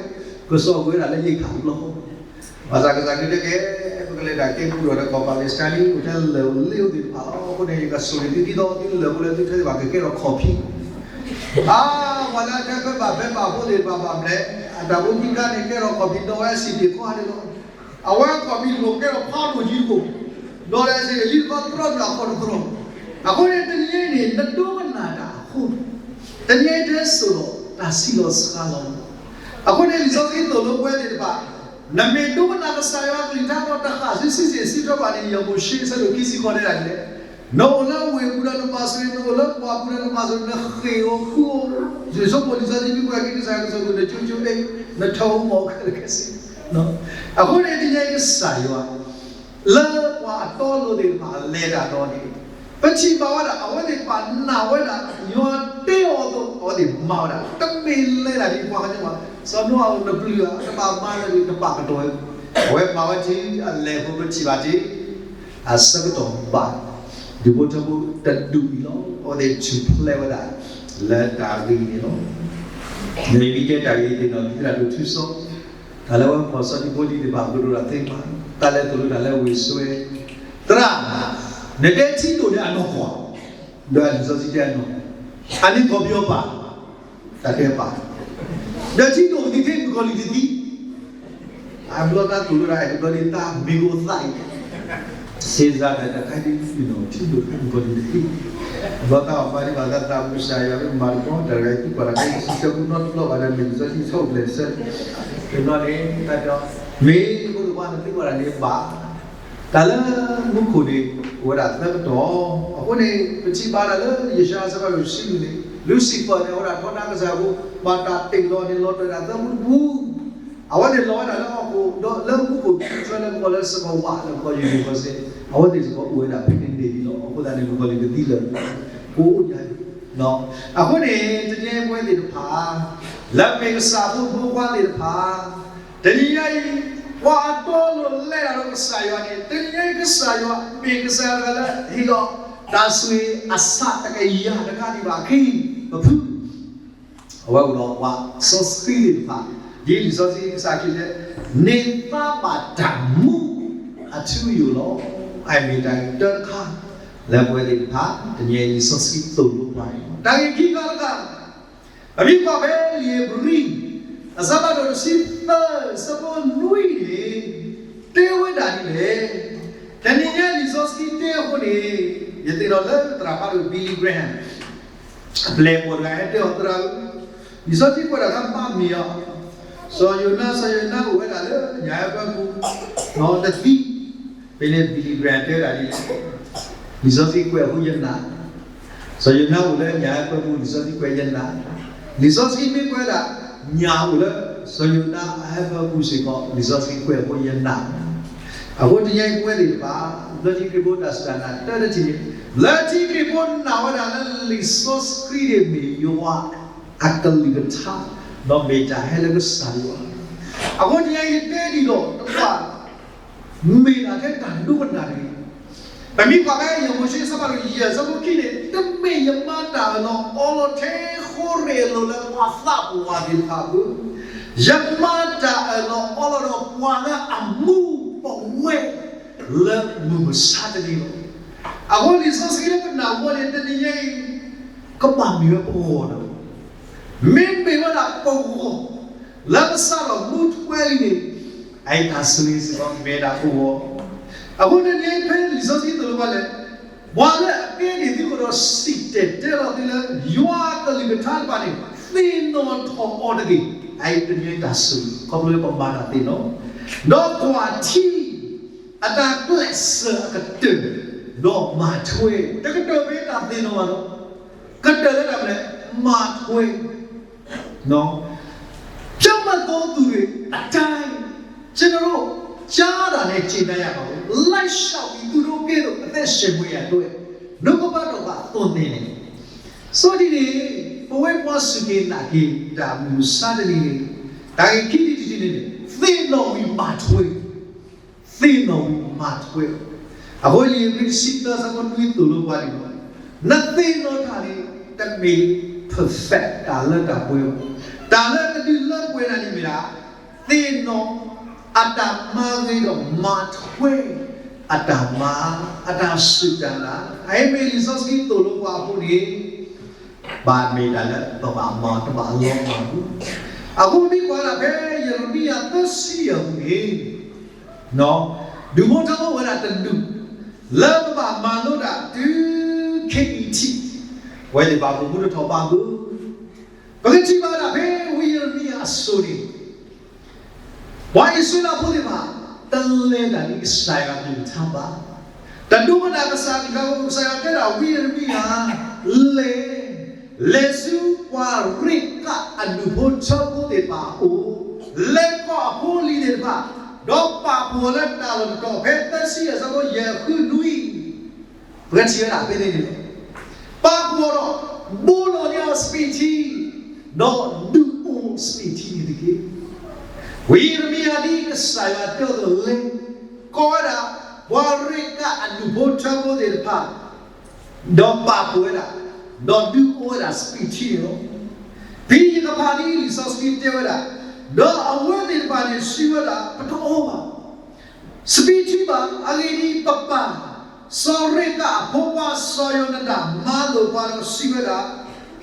ကစီၣ်ကွံာ်ဝဲဒၣ်လၢယ့ၣ်ခးတဘျီ ဘၣ်ဆၣ်ကစၢ်ခရံာ်တဲကဲ ပကလဲၤတၢ်ကဲကုၢ်ဒီး ကီၢ်ပၤလ့းစတၢၣ်န့ၣ် အိၣ်ထဲလၢာ်ဧိၤလ့ဧိၤသ့ၣ်တဖၣ်လီၤ. အဃိန့ၣ် ယကဆိၣ်ဂ့ၤသုဒ်သိးသုလၢာ်ဖိလၢသုထၢသ့ၣ်တဖၣ်ကကဲထီၣ်ခီၣ်ဖံး, အါ ပှၤလၢအတၢ်ဖဲဘၣ်ဖဲဘၣ်ဖိသ့ၣ်တဖၣ်ဘၣ်မလဲၣ်, အတၢ်ဖိခံခါန့ၣ် ကဲထီၣ်ခီၣ်ဖံးဒီးဝဲအစံၣ်တ့ၢ်ခီဟးန့ၣ်လီၤ. အဝဲခီၣ်ဖံးတခိၣ်ကဲထီၣ်ဖးဒိၣ်ယံၤတခိၣ်, ဒီးလၢအစံၣ်တ့ၢ်ယံၤတခီသရီမုၢ်အဖီတသရီ, အဃိန့ၣ် တနံၤအံၤန့ၣ် နဒိကနၣ်တၢ်အဃိ, တနံၤအံၤတဲစိၣ်လီၤ တၢ်ဆံးလီၤစှၤလီၤ. အဃိန့ၣ် လံာ်စီဆှံသိၣ်လိပဝဲသ့ၣ်တဖၣ်, နမ့ၢ်ဒိကနၣ်ကစၢ်ယွၤအကလုၢ်ကထါဒီးတဟးဆူစံးဆံးဆံးထီၣ်ဘၣ်န့ၣ် ယမိၤၡ့ဆၢဒိၣ်ခံဆံဃိးတဲဒၣ်ဒ်လဲၣ်, နအိၣ်လၢဝ့ၢ်ပူၤဒီးနဘၣ်ဆိၣ်ဂ့ၤ, နအိၣ်လၢပှၢ်ပူၤဒီးနဘၣ်ဆိၣ်ဂ့ၤ, နဃ့ၢ်အိၣ်ဃူအိၣ်, ယဆိကမိၣ်လံာ်စီဆှံမ့ၢ်ကွၢ်က့ၤကစၢ်ယွၤကစီၣ်ပူၤ နကၠိကၠိအ့ၣ်, နထၢၣ်အိၣ်မီၢ်ခဲလၢာ်ခဲဆ့. အဃိန့ၣ် တနံၤအံၤကစၢ်ယွၤ လၢပှၤအတီအလိၤသ့ၣ်တဖၣ်လဲၤတၢ်ဒီးန့ၣ်, ပထံၣ်ဘၣ်ဝဲဒၣ် အဝဲသ့ၣ်တဖၣ်နာ်ဝဲဒၣ် ယွၤတဲအီၤအသိး အဝဲသ့ၣ်မၤဝဲဒၣ်, တမ့ၢ်လဲၤတၢ်ဒ်ပှၤကညီဘၣ်, စီၤနိအၤအိၣ်တပျုၤဧါ, တဘၣ်မၤလၢၤ တဘၣ်ကတီၢ်ဝဲ, အဝဲမၤဝဲတုၤအလဲၤအဃိ ပထံၣ်ဘၣ်တုၤ အဆၢကတီၢ်ဘၣ်, ဒူၣ်ဖိထၢဖိတဒူၣ်အံၤလီၤ. အဝဲသ့ၣ်ထူၣ်ဖျဲးဝဲဒၣ် လၢတၢ်ဂ့ၢ်န့ၣ်လီၤ. နမ့ၢ်တဲတၢ်ဂ့ၢ်သ့ၣ်နီၣ် သုတၢ်ဒိၣ်ထူစီ, တၢ်လၢဝဲဖီၣ်စီထံဖိလံၤသ့ၣ်တဖၣ် ကဒိၣ်တၢ်သ့မး, တၢ်လဲၤသိၣ်လိတၢ်လၢဝ့ၢ်စွဲ, သရၣ်, နတဲထံဒိၣ်န့ၣ်အနီၢ်ကီၢ်, ဒီးလံာ်စီဆှံတဲအနီၢ်, အန့ၣ်ကီၢ်ပယီၤပၢ်, တၢ်တဲပၢ်, ဒီးထံဒိၣ်ကသံၣ်ထဲမုၣ်ကီၤလံၢ်ကသံၣ် အဘျီတၢ်သိၣ်လိတၢ်အဲၣ်တဘျီဒ်တၢ်မ့ၢ်ကအိၣ်သးအံၤ, စ့စါဒီးတၢ်ခါဒ်န့ၣ် ထံဒိၣ်ထဲမုၣ်ကီၤလံၢ်ကသံၣ်, အဘျီတၢ်အီၣ်မၤဒံးဘၣ်သးသးမုၢ်စၢ်ယွၤမၤတဘျီ တၢ်တဂၤအံၤသံကွၢ်တၢ်ခဲအံၤ စံးဆၢမုၢ်နီတဘျီဘၣ်ဒီး မ့ၢ်လံာ်စီဆှံဆီအိၣ်ဖျဲၣ်ဆၢ, တဘျီန့ၣ် တၢ်တဲ မ့ၢ်ဖိတဝါနသံကွၢ်တၢ်န့ၣ်ဘၣ် တၢ်လၢမူခိၣ်န့ၣ် အိၣ်ဝဲဒၣ်သၢကတီၢ်, အဃိန့ၣ် ပထံၣ်ဘၣ်တၢ်လၢယၡါယၤအဆၢဖးဒိၣ်တဆံလွံၢ်န့ၣ် လူၤစံဖၢၣ်န့ၣ် အဝဲဒၣ်ထီဒါကစၢ်ဖိ, ဘၣ်တၢ်တ့ၢ်လီၤန့ၣ် လီၤတဲာ်ဒၣ်သၢမူတပူၤ, အဝဲသ့ၣ်လီၤဝဲဒၣ်လၢဟီၣ်ခိၣ်ဒီးလၢမူခိၣ် ဆၢလၢပကိးလၢစကဝးလၢပကိး universe, အဝဲသ့ၣ်စ့ၢ်ကီးအိၣ်ဝဲဒၣ်ဖဲန့ၣ်န့ၣ်လီၤ. အဃိသတးန့ၣ် မုၣ်ကီၤလံၢ်ကသံၣ်လၢာ် ကိးညါန့ၣ်, အဃိန့ၣ် တနံၤအံၤပဝဲသ့ၣ်တဖၣ် လၢမ့ၢ်ကစၢ်ဖိမုၣ်ဖိခွါသ့ၣ်တဖၣ်, တနံၤညါအံၤ ပှၤအတီအလိၤလဲၤတၢ်ဒီးကစၢ်ယွၤန့ၣ် တနံၤညါအံၤ ကစၢ်ယွၤမ့ၢ်ကစၢ်တဂၤလၢဟ့ၣ်လီၤ တၢ်ဆိၣ်ဂ့ၤအဆၢတကယၤတခါဒံးဘၣ်အခံ ပဖု အဝဲအိၣ်ဒီးပှၤစီဆှံသ့ၣ်တဖၣ်, ဒ်လံာ်စီဆှံကစၢ်ခရံာ်တဲ, န့ၢ်သါဘၣ်တၢ်မူအထူအယိာ်လီၤ. အမ့ၢ်တၢ်ဂ့ၢ်တၢတခါ လၢပဝဲသ့ၣ်တဖၣ် တနံၤအံၤလံာ်စီဆှံသိၣ်လိပှၤန့ၣ်လီၤ. တၢ်ဂ့ၢ်ခံခါတခါ ပမ့ၢ်ကွၢ်ဖဲလံာ်ဧ့ၤဘြံၤ အဆၢဖးဒိၣ်တဆံသၢ အဆၢဖိနွံန့ၣ် တဲဝဲဒၣ်ဒ်လဲၣ်. တနံၤညါလံာ်စီဆှံတဲအဃိန့ၣ် ယသ့ၣ်နီၣ်လၢသရၣ်ဖးဒိၣ် Billy Graham အပျဲၢ်အဘီၣ်တဂၤဟဲတဲအီၤ သရၣ်ဧၢ, လံာ်စီဆှံကွဲးတၢ်တခါဘၣ်မ့ၢ်အီၤ, စီၤယိၤနါ စီၤယိၤနါအိၣ်ဝဲဒၣ်လၢညၣ်ဟဲပၢပူၤ, ဒီးတသံ, ဖဲန့ၣ် Billy Graham တဲဝဲဒၣ်ဒ်လဲၣ်, လံာ်စီဆှံကွဲးအဃိယနာ်, စီၤယိၤနါအိၣ်လၢညၣ်ဟဲပၢပူၤ လံာ်စီဆှံကွဲးယနာ်, လံာ်စီဆှံမ့ၢ်ကွဲးဒၣ် ညၣ်အိၣ်လၢ စီၤယိၤနါအဟဲပၢပူၤစ့ၢ်ကီး လံာ်စီဆှံကွဲးအဃိယနာ် အဃိတနံၤအံၤပဝဲသ့ၣ်တဖၣ် လၢထံခရံာ်ဖိတၢ်စူၢ်တၢ်နာ်တၢ်တထံၣ်န့ၣ်, လၢထံခရံာ်ဖိနာ်ဝဲဒၣ်လၢလံာ်စီဆှံန့ၣ်မ့ၢ်ယွၤအကလုၢ်ကထါ, ဒီးမ့ၢ်တၢ်ဟဲလၢကစၢ်ယွၤ, အဃိတနံၤအံၤယတဲဒ်သိး တကွၢ် မ့ၢ်ဒၣ်ထဲတၢ်ဒိကနၣ်တဂ့ၤ. ပမ့ၢ်ကွၢ်ဖဲယမိၤၡ့အဆၢဖးဒိၣ်ယဲၢ် အဆၢဖိခံန့ၣ်, တမ့ၢ်ယမၤတၢ်အၢၣ်လီၤအီလီၤထဲဃိရ့ၣ်အလိၤလၢပှၤသးပှၢ်သ့ၣ်တဖၣ်အပူၤ, ယမၤတၢ်အၢၣ်လီၤအီလီၤဒီးပှၤလၢအမူပဝဲလၢမုၢ်မဆါတနံၤလီၤ. အဃိလံာ်စီဆှံလၢပနၢ်ဟူန့ၣ် တနံၤညါအံၤ ကဘၣ်မ့ၢ်ဝဲပဂီၢ်လီၤ. မ့မ့ၢ်ဝဲဒၣ်ပဂီၢ် လၢကစးထီၣ်မူထွဲလံန့ၣ်, အတၢ်ဆိၣ်ဂ့ၤစ့ၢ်ကီးမ့ၢ်ဒၣ်ပဂီၢ်. အဃိတနံၤအံၤဖဲလံာ်စီဆှံသိၣ်လိပှၤလဲၣ်, ပှၤလၢအကဲန့ၢ်သုးခိၣ်ဒီးစံၣ်တဲၤတဲလီၤသုလၢ ယွၤအကလုၢ်ကထါတဖၣ်န့ၣ် သ့ၣ်နီၣ်ထီၣ်အီၤတဂ့ၤ. အအံၤတနံၤအံၤတၢ်ဆိၣ်ဂ့ၤ ခီဖျိလၢပမၤတၢ်သ့ၣ်နီၣ်, ဒီးကွၢ်ထံ အတၢ်ကျဲးစၢးအကတၢၢ် ဒီးမၤထွဲ, တကတၢၢ်ဖဲတၢ်သ့ၣ်နီၣ်ဘၣ်ဒီး ကတၢၢ်လၢတၢ်မနုၤလဲၣ်, မၤထွဲ. ဖြောင့်မတ်သောသူတွေအတိုင်း ကျွန်တော်တို့ ကြားတာနဲ့ ကျေနပ်ရပါဖို့ လိုက်လျှောက်ပြီး သူတို့ကဲ့သို့ အသက်ရှင်ခွင့်ရအတွက် နှုတ်ကပတ်တော်က သွန်သင်တယ်. စီၤဒံန့ၣ် ပဝဲပှၤစူၢ်က့ၤနာ်က့ၤ တၢ်မုၢ်မဆါတနံၤန့ၣ် တၢ်ဂ့ၢ်ခံထံၣ်တထံၣ်န့ၣ် သ့ၣ်နီၣ်ဝံၤမၤထွဲ သ့ၣ်နီၣ်ဝံၤမၤထွဲ. အဃိလံာ်ဧ့ၤဘြံၤတဆံသၢ အဆၢဖိနွံသိၣ်လိပှၤဒ်န့ၣ်, နသ့ၣ်နီၣ်တၢ်န့ၣ် တမ့ၢ် perfect တၢ်လၢတၢ်ပှဲၤဘၣ်. တၢ်လၢတဒုးလၢပှဲၤတၢ်န့ၣ်မ့ၢ်ဒၣ် သ့ၣ်နီၣ် အတၢ်မၤဂ့ၤဒီးမၤထွဲ အတၢ်မၤ အတၢ်စူၢ်တၢ်နာ်. အအံၤမ့ၢ်လံာ်စီဆှံသိၣ်လိပှၤအဃိန့ၣ် ဘၣ်မ့ၢ်တၢ်လၢပဘၣ်မၤတဘၣ်လီၤမၢ်ပူၤ, အဃိမ့ၢ်ကွၢ်ဒၣ်ဖဲယံးရမံယၤသၢဆံယဲၢ်ပူၤန့ၣ်, ဒုးမိၢ်ထၢမိၢ်ဝဲဒၣ်တဒူၣ်, လၢပဘၣ်မၤလိဒၣ်တုၤခဲအံၤထံး, ဝဲန့ၣ်ဘၣ်မုၢ်မုၢ်တထီၣ်ဘၣ်ဘၣ်, ပကထံၣ်ဘၣ်ဒၣ်ဖဲဝံယံးရမံယၤအစိၤန့ၣ် ပှၤအံၣ်စရ့လးဖိသ့ၣ်တဖၣ် တလဲၤတၢ်ဒ်ကစၢ်ယွၤကလုၢ်ကထါဘၣ်, တဒိကနၣ်ကစၢ်ကလုၢ်ကထါဘၣ်, ကစၢ်ယွၤတဲဒၣ်ဝံယံးရမံယၤ, လဲၤ, လဲၤဆူပှၤရ့းကးအဒူၣ်ဖိထၢဖိသ့ၣ်တဖၣ်အအိၣ်, လဲၤကိးအဖိအလံၤသ့ၣ်တဖၣ်, ဒီးပာ်ဖှိၣ်အီၤလၢတၢ်လီၢ်တတီၤ, ဖဲသၢဆံယဲၢ်ဆၢဖိယဲၢ်ဃုနွံ ပကထံၣ်ဝဲဒၣ်ဖဲန့ၣ်န့ၣ်လီၤ. ပာ်ဖှိၣ်ဒီး ဘူးလီၤန့ၢ်အီၤစပံးထံ, ဒီးဒုးအိၣ်စပံးထံန့ၣ်တက့ၢ်. ဝံယံးရမံယၤဒ်ကစၢ်ယွၤတဲအသိးလဲၤ, ကိးဝဲဒၣ် ပှၤရ့းကးအဒူၣ်ဖိထၢဖိသ့ၣ်တဖၣ်, ဒီးပာ်ဖှိၣ်ဝဲဒၣ်, ဒီးဒုးအိၣ်ဝဲဒၣ်စပံးထံန့ၣ်လီၤ. ဖဲယကဖးဒ်လံာ်စီဆှံတဲဝဲဒၣ်, ဒီးအဝဲသ့ၣ်တဖၣ်န့ၣ်စံးဝဲဒၣ် ပတအိၣ်ဘၣ် စပံးထံဘၣ်, အဂ့ၢ်ဒ်အံၤ, ပပၢ်စီၤရ့းကးအဖိခွါစီၤယိၤနဒၣ် မၤလိာ်ပှၤဒီးစံးဝဲဒၣ်,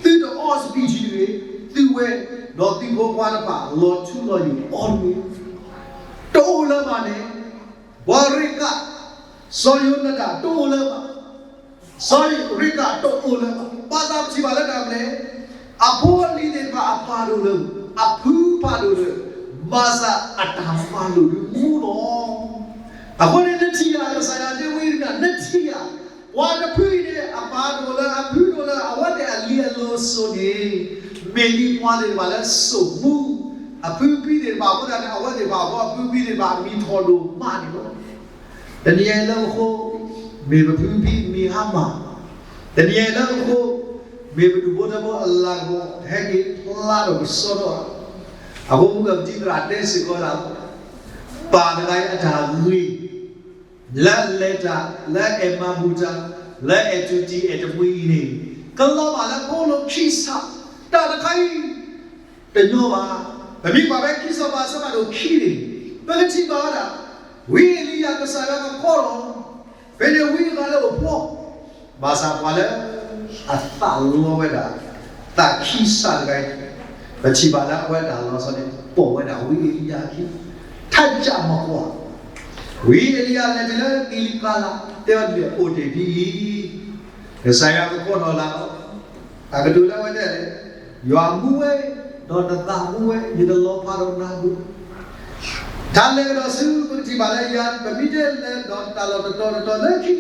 သုတအီစပံးထံတဂ့ၤ, သုဝဲ, ဒီးသုဖိခွါတဖၣ်လီၤထူလီၤယိာ်အီၤတဂ့ၤ, တအိၣ်လၢၤဘၣ်န့ၣ်, ပှၤရ့းကး, စီၤယိၤနဒၣ်တအိၣ်လၢၤဘၣ်, စီၤရ့းကးတအိၣ်လၢၤဘၣ်, ဘၣ်သးပထံၣ်ဘၣ်လၢတၢ်မနုၤလဲၣ်, အဖိအလံၤသ့ၣ်တဖၣ်အပၢ်ဒိၣ်လၢၤ, အဖုဖးဒိၣ်လၢၤ, ဘၣ်ဆၣ်အတၢ်မၤလိာ်ဒုးမူလီၤ. အဃိန့ၣ် နထံၣ်ဧါ, ကစၢ်ယွၤတဲဝံယံးရမံယၤ, နထံၣ်ဧါ, ပှၤတဖုအံၤန့ၣ် အပၢ်ဒိၣ်လၢၤ, အဖုဒိၣ်လၢၤ, အဝဲသ့ၣ်အလံၤအလီၢ်စိၤန့ၣ်, မ့ၢ်ဒ်ပှၤသ့ၣ်တဖၣ်လၢစိာ်မူ, အဖုဖံသ့ၣ်တဖၣ်အဃိသတးန့ၣ်, အဝဲသ့ၣ်တဖၣ်အဖုဖံသ့ၣ်တဖၣ်အမံၤထီၣ်ဒိၣ်မးန့ၣ်လီၤ. တနံၤအံၤလၢပဃိ, မ့ၢ်ပဖုဖံမ့ၢ်ဟါမၢ်, တနံၤအံၤလၢပဃိ, မ့ၢ်ပဒူၣ်ဖိထၢဖိအလၤကပီၤ ဟဲက့ၤဖျါထီၣ်ကစီဒီဧါ. အဃိမုၢ်ဂၤပတံၤသရၣ်တဲစ့ၢ်ကီးဒၣ်, ပၢ်တဂၤအံၤအတၢ်ဂ့ၤ, လၢအလဲၤတၢ်, လၢအအဲၣ်မၤဘူၣ်တၢ်, လၢအအဲၣ်တူၢ်တံၢ်အဲၣ်တမှံအံၤန့ၣ်, ကလီၤဘၣ်လၢဖိလၢခံစး, တၢ်တခါအံၤ တညီဘၣ်. ပမ့ၢ်ကွၢ်ဖဲခံစီၤပၤအဆၢဖးဒိၣ်ခံန့ၣ်, ပကထံၣ်ဘၣ်ဝဲဒၣ်, ဝံအ့လံယၤကစၢ်ယွၤကဖီၣ်လီၤ, ဖဲန့ၣ်ဝံအဂၤလၢအိၣ်ဖှီၣ်, ဘၣ်ဆၣ်ပှၤလၢအသးလီဝဲဒၣ်, သးခံစးတဂၤအံၤ, ပထံၣ်ဘၣ်လၢအဝဲတၢ်လီၤဆီန့ၣ် ပိာ်ဝဲဒၣ်ဝံအ့လံယၤအခံ, ထးကၢ်မကွၢ်, ဝံအ့လံယၤလဲၤတုၤလၢကံလံကၤလး, တဲအီၤဒ်လဲၣ်, အိၣ်တ့ၢ်ဒ်အံၤ, ကစၢ်ယွၤကဖီၣ်လီၤလၢ အကတိၤလၢအဝဲတဲလဲၣ်, ယွၤမူဝဲ, ဒီးနသးမူဝဲ, ယတလီၤဖးဒီးနၤဘၣ်. တၢ်လဲၤကဒီးဆူ ပကထံၣ်ဘၣ်လၢယၤ, ပမ့ၢ်တဲလဲၤဒီးတၢ်လီၢ်တတီၤ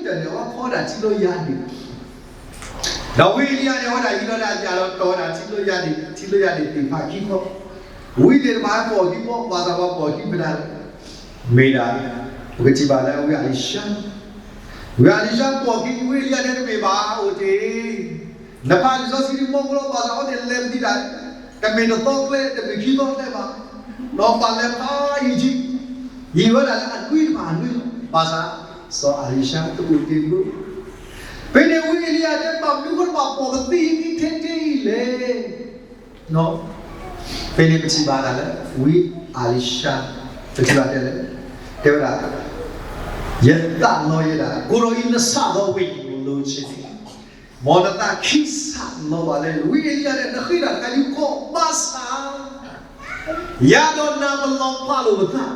တတီၤလၢခံကတၢၢ်န့ၣ် အဝဲဖီၣ်ဝဲဒၣ်ထံကျိယၤဒ့ၣ်, ဒီးဝံအ့လံယၤန့ၣ် အဝဲဒၣ်ဟံးလီၤဒၣ်ယၤဒီးတီၢ်ဝဲဒၣ်ထံကျိယၤဒ့ၣ်, ထံကျိယၤဒ့ၣ်သ့ၣ်တဖၣ်ခံခီ, ဝံသ့ၣ်တဖၣ်ပိာ်ခံခီ, ဘၣ်ဆၣ်ပှၤပိာ်ခံမတၤလဲၣ်, မ့ၢ်ဒၣ်, ပကထံၣ်ဘၣ်လၢဝံအ့လံၡါ ဝံအ့လံၡါပိာ်ခံ, ဝံအ့လံယၤတဲတမ့ၢ်ဘၣ်, အိၣ်တ့ၢ်, နဖးလံာ်စီဆှံဒ်မီၢ်ဖိလီၤ, ဘၣ်ဆၣ်အဝဲသ့ၣ်လဲၤပသံတၢ်, တမ့ၢ်တသီကျဲ, တမ့ၢ်ခံသီကျဲဘၣ်, ဒီးဘၣ်လဲၤဖးယံာ်ထံ, ယံာ်ဝဲဒၣ်လၢအနွံတဖၣ်အနွံလီၤ, ဘၣ်ဆၣ်, စီၤအ့လံၡါတအိၣ်တ့ၢ်ဘၣ်. ဖဲန့ၣ်ဝံအ့လံယၤတဲ ဘၣ်မနုၤဃိတဘၣ်ပိာ်ပသံအံၤဒ်ထဲတ့ၢ်အံၤလဲၣ်. ဖဲန့ၣ်ပထံၣ်ဘၣ်ဒၣ်လၢ ဝံအ့လံၡါ, ပထံၣ်ဘၣ်တဲလဲၣ်, တဲဝဲဒၣ်, ယသးလီယဲဒၣ်, ကိုယ်တော်၏နဆၣ်သောဝိညာဉ်ကို လိုချင်တယ်, မ်နသးခံစးလီၤဘၣ်လဲၣ်. ဝံအ့လံယၤန့ၣ် နဃ့တၢ်တခါဒ်ကီးဘၣ်ဆၣ်, ယၤဒီးနၤပလီၤဖးလိာ်ပသး,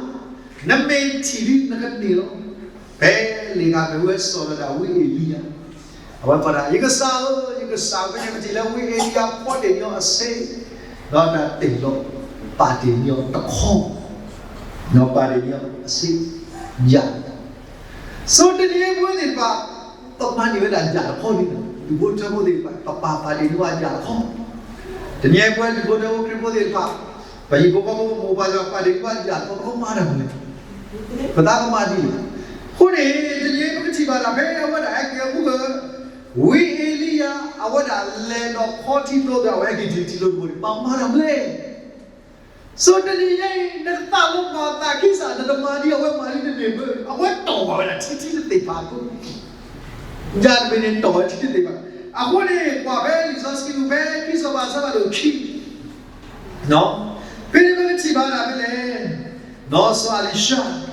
နမ့ၢ်ထံၣ်ဒ်နကန့ၢ်လီၤ. ဖဲန့ၣ်အခါ မ့ၢ်ဝဲစီၤဒၤဝံးအ့လံယၤ, အဝဲကိးဒၣ် ယကစၢ်ဧၢ, ယကစၢ်ဧၢ, ဖဲန့ၣ်ပထံၣ်လၢဝံအ့လံယၤဖီၣ်တ့ၢ်ညီအဆ့, ဒီးတၢ်တ့ၢ်လီၤ, ပာ်တ့ၢ်ညီတခီ, ဒီးပာ်တ့ၢ်ညီအဆ့, ယၤ ဆိတနံၤအံၤပဝဲသ့ၣ်တဖၣ်, ပမၤန့ၢ်ဝဲဒၣ်ယၤတခီန့ၣ်, ဒူၣ်ဖိထၢဖိသ့ၣ်တဖၣ် ပပာ်ပာ်တ့ၢ်န့ၢ်ဝဲယၤတခီ, တနံၤအံၤပဝဲဒူၣ်ဖိထၢဖိခရံာ်ဖိသ့ၣ်တဖၣ်, ပဟံၣ်ဖိဃီဖိမိၢ်ပၢ်သ့ၣ်တဖၣ် ပာ်တ့ၢ်န့ၢ်ဝဲယၤတခီ ပကမၤတၢ်မနုၤလဲၣ်, ပသးကမၤဒ်လဲၣ်. အဃိန့ၣ် တနံၤအံၤပကထံၣ်ဘၣ်ဒၣ်ဖဲအဝဲဒၣ်ဟဲက့ၤအမူက ဝံအ့လံယၤ အဝဲဒၣ်လဲၤဒီးခီထံကျိဒီး အဝဲဟဲက့ၤတုၤထံကျိတဘိန့ၣ် ပမၤတၢ်မနုၤလဲၣ်. ဆိတနံၤအံၤ နကသးလီၤပှၤသးခံစး နတမၤဒ်အဝဲမၤဒ်တမ့ၢ်ဘၣ်, အဝဲတီၢ်ဝဲဒၣ်ထံထံတသ့ၣ်တဖၣ်အဃိ, ယၤတမ့ၢ်န့ၣ်တီၢ်ဝဲထံတသ့ၣ်တဖၣ်, အဃိန့ၣ် ကွၢ်ဖဲလံာ်စီဆှံပူၤဖဲခံစီၤပၤအဆၢဖးဒိၣ်ခံ ဖဲန့ၣ်ပကထံၣ်ဘၣ်ဒၣ်ဖဲလဲၣ်, ဒီးစီၤအ့လံၡါ,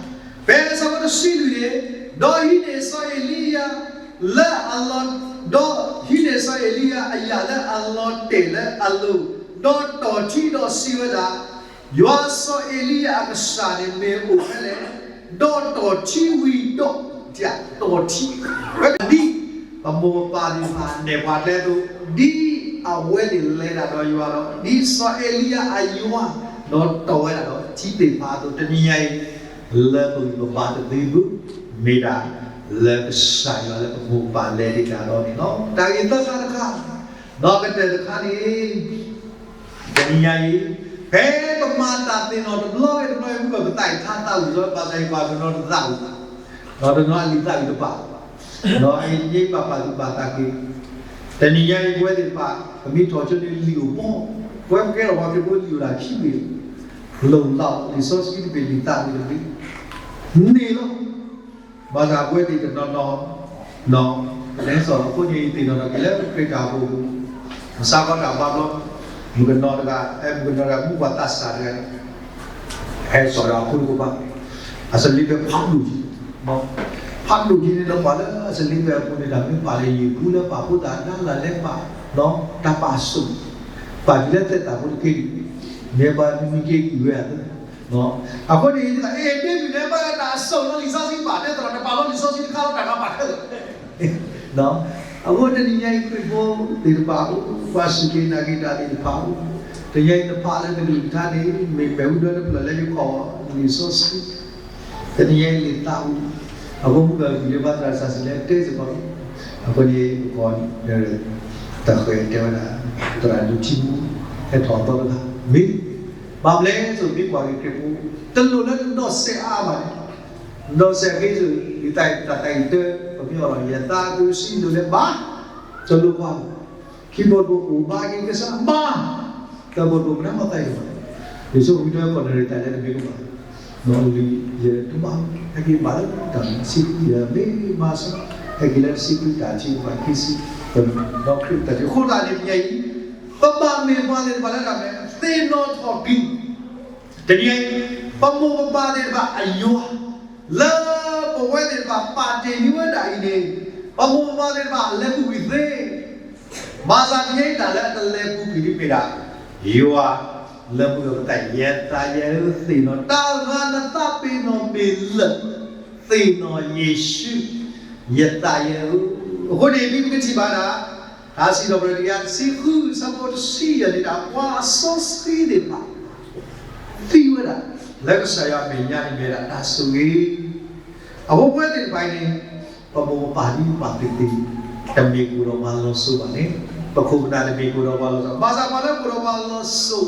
ဖဲအဆၢဖိတဆံလွံၢ်န့ၣ်, ဒီးဟံးန့ၢ်စီၤအ့လံယၤ လၢအလီၢ်, ဒီးဟံးန့ၢ် စီၤအ့လံယၤအယၣ်လၢအလီၤတဲာ်လၢအလိၤ, ဒီးတီၢ်ထံဒီးစံးဝဲဒၣ်, ယွၤစီၤအ့လံယၤအကစၢ်န့ၣ်မ့ၢ်အိၣ်ဖဲလဲၣ်, ဒီးတီၢ်ထံဝံၤဒီး တီၢ်ထံဝဲဒၣ်ဒ် ပမိၢ်ပပၢ်သ့ၣ်တဖၣ်နဲၣ်ပှၤကျဲအသိး, ဒ်အဝဲသ့ၣ်လဲၤတၢ်ဒီးယွၤဒီး ဒ်စီၤအ့လံယၤအယွၤ ဒီးတီၢ်ဝဲဒၣ်ဒီးထံသ့ၣ်တဖၣ်အသိး တနံၤညါအံၤ လၢပဂံၢ်ပဘါတသ့ဘၣ်, မ့ၢ်ဒၣ်လၢကစၢ်ယွၤလၢပမိၢ်ပပၢ်လဲၤတ့ၢ်တၢ်ဒီးန့ၣ်လီၤ. တၢ်ဂ့ၢ်သၢခါတခါ, ဒီးကတၢၢ်တခါန့ၣ် တနံၤညါအံၤ ဖဲပမၤတၢ်သ့ၣ်နီၣ်တဘျီဂ့ၤတဘျီဂ့ၤ မုၢ်ကီၢ်ပသးအံၤထါသးဝံၤလီၤ, ဘၣ်ဆၣ်ယပှၤတနီၤတသးဝံၤ, ဒီးတနီၤအလံာ်သးဝံၤတဘၣ်, ဒီးအအံၤန့ၣ်ပာ်ပာ်သူၣ်ပာ်သးက့ၤ, တနံၤညါအံၤပဝဲသ့ၣ်တဖၣ် ပမ့ၢ်ထီၣ်ကၠိန့ၣ်လံာ်အိၣ်ဘီ, ပဝဲပကဲထီၣ်ပှၤခရံာ်ဖိလံာ်အိၣ်ဒၣ်ခံဘ့ၣ်, လိၣ်လီၤလံာ်စီဆှံတဘ့ၣ် လံာ်သးဝံၤတဘ့ၣ်န့ၣ်လီၤ. ဘၣ်ဆၣ်ပဝဲသ့ၣ်တနီၤနီၤ ဒီး ကလဲၤစိာ်အဃိန့ၣ်သ့ၣ်နီၣ်ထီၣ်က့ၤလၢခရံာ်တၢ်အိၣ်ဖှိၣ်ပူၤ, မုၢ်ဆါခီတၢ်ဘါဘျီ, မုၣ်ကနီၤတဂၤ, မုၣ်ကနီၤတဂၤ မူပှၤသးစၢ်တဂၤန့ၣ် ဟဲစိာ်ဒီးအဖိတကပၤ, အစလ့ဖဲဖးဒိၣ်က့ၤ, ဖးဒိၣ်က့ၤန့ၣ်ဒီးပှၤလၢအစလ့ဖဲအပူၤန့ၣ် တၢ်မ့ၢ်ပာ်လၢယံာ်ပူၤလၢပာ်ဖိသၣ်ဒၣ်လၢ်လဲၤပာ်, တၢ်ပာ်စိာ်, ပာ်တုၤလၢသဲသၣ်ဖိတက့ၢ်န့ၣ်, မ့ၢ်ပှၤမံၤမံၤက့ၤကွံာ်ဝဲအသး အဃိန့ၣ် အဲၣ်ဒိးမုၢ်န့ၣ် ဘၣ်တၢ်အစိာ်လီၤလံာ်စီဆှံဘၣ် တဲသရၣ် တပာ်လီၤလံာ်စီဆှံတခါလီၤ တၢ်ဂၤဘၣ်ခဲလၢာ်. အဃိတနံၤညါအံၤခရံာ်ဖိသ့ၣ်တဖၣ်အိၣ်, ပှၤစူၢ်က့ၤနာ်က့ၤတၢ်သ့ၣ်တဖၣ်အိၣ်, တနံၤညါအံၤနဖးလၢနကလုၢ်ကထါန့ၣ် မ့ၢ်မ့ၣ်အူဒၢတဖျၢၣ်လၢယခီၣ်လံာ်စီဆှံ တနံၤညါအံၤလံာ်သးဝံၤ, အဃိမုၢ်ကီၢ်လံာ်ဘါသရၣ်စၢ်စံးလဲၣ်တဲစ့ၢ်ကီးလီၤ. အဃိန့ၣ် ပကီၢ်န့ၣ် တၢ်ဃဲၤတဲဝဲဒၣ် သရၣ်ဒိၣ်ထံမူ ဟဲထီၣ်အသီတဂၤ မ့ၢ် ဘၣ်မနုၤလဲၣ် စိမ့ၢ်ကွၢ်က့ၤခရံာ်ဖိ တလိၣ်လၢနဒီးစဲးအါဘၣ်န့ၣ်, ဒီးစဲးက့ၤစ့ၢ် ယတၢ်တၢ်တၢ်အံၤတၢ် ပမ့ၢ်အီၤလီၤ ယသးကဆံးဒိၣ်လဲၣ်ဘၣ်, တလိၣ်ကွၢ် ခံဘိတဘိအိၣ်ဘၣ်က့ၤကစၢ်ဘၣ်, တၢ်ဘိတဘိမနုၤမၤသးအံၤဘၣ်, ယဆိကမိၣ်တၢ်ကီၢ်နရံၣ်တၢ်လၢတမ့ၢ်ကမၣ်, နီၢ်လံယတဘၣ် ဟဲက့ၤဘၣ်လၢတၢ်ဆံးဃုယၤမ့ၢ်မၤစၢၤ, ဟဲက့ၤလၢတဆံဃုတၢ်ဆံးဘၣ်ခံဆံ, ဒီးခရံာ်တၢ်ဆံးဃုသးန့ၣ် ပညါအံၤ ပဘၣ်မ့ၢ်ပှၤသ့ၣ်တဖၣ်လၢတၢ်မ့ၢ် သ့ၣ်နီၣ်ထီၣ်က့ၤ တနံၤအံၤ ပမိၢ်ပပၢ်သ့ၣ်တဖၣ်အယွၤ လၢပဝဲသ့ၣ်တဖၣ်ပာ်တ့ၢ်န့ၢ်ဝဲဒၣ်အံၤန့ၣ် ပမိၢ်ပပၢ်သ့ၣ်တဖၣ်လဲၤပူၤကွံာ်သ့, ဘၣ်ဆၣ်တနံၤအံၤတၢ်လၢအတလဲၤပူၤကွံာ်ဒ်မ့ၢ်ဒၣ် ယွၤလၢမုၢ်ကပတၢ် ယသးယဲဧၢ သ့ၣ်နီၣ် တၢ်ဂၤနသးပ့ၤနီၣ်မ့ၢ်လၢာ် သ့ၣ်နီၣ်ယ့ၣ်ၡူး ယသးယဲဧၢ. အဃိန့ၣ် ဒ်ပကထံၣ်ဘၣ်ဒၣ် တၢ်စံးထီၣ်ပတြၢၤတကယၤတဆံဃု ဆၢဖိတဆံယဲၢ်န့ၣ်ဒၣ် ပှၤစီဆှံသ့ၣ်တဖၣ် သံဝဲဒၣ် လၢကစၢ်ယွၤအမဲာ်ညါန့ၣ်မ့ၢ်ဒၣ်တၢ်ဆိၣ်ဂ့ၤ, အဃိပဝဲသ့ၣ်တဖၣ်အံၤန့ၣ် ပမိၢ်ပပၢ်ဒ်ပပၢ်သ့ၣ်သ့ၣ် တမ့ၢ်ကအိၣ်ဒီးပှၤလီၤစိၤဘၣ်န့ၣ် ပခိၣ်ပနၢ်တမ့ၢ်ကအိၣ်ဒီးပှၤလီၤစိ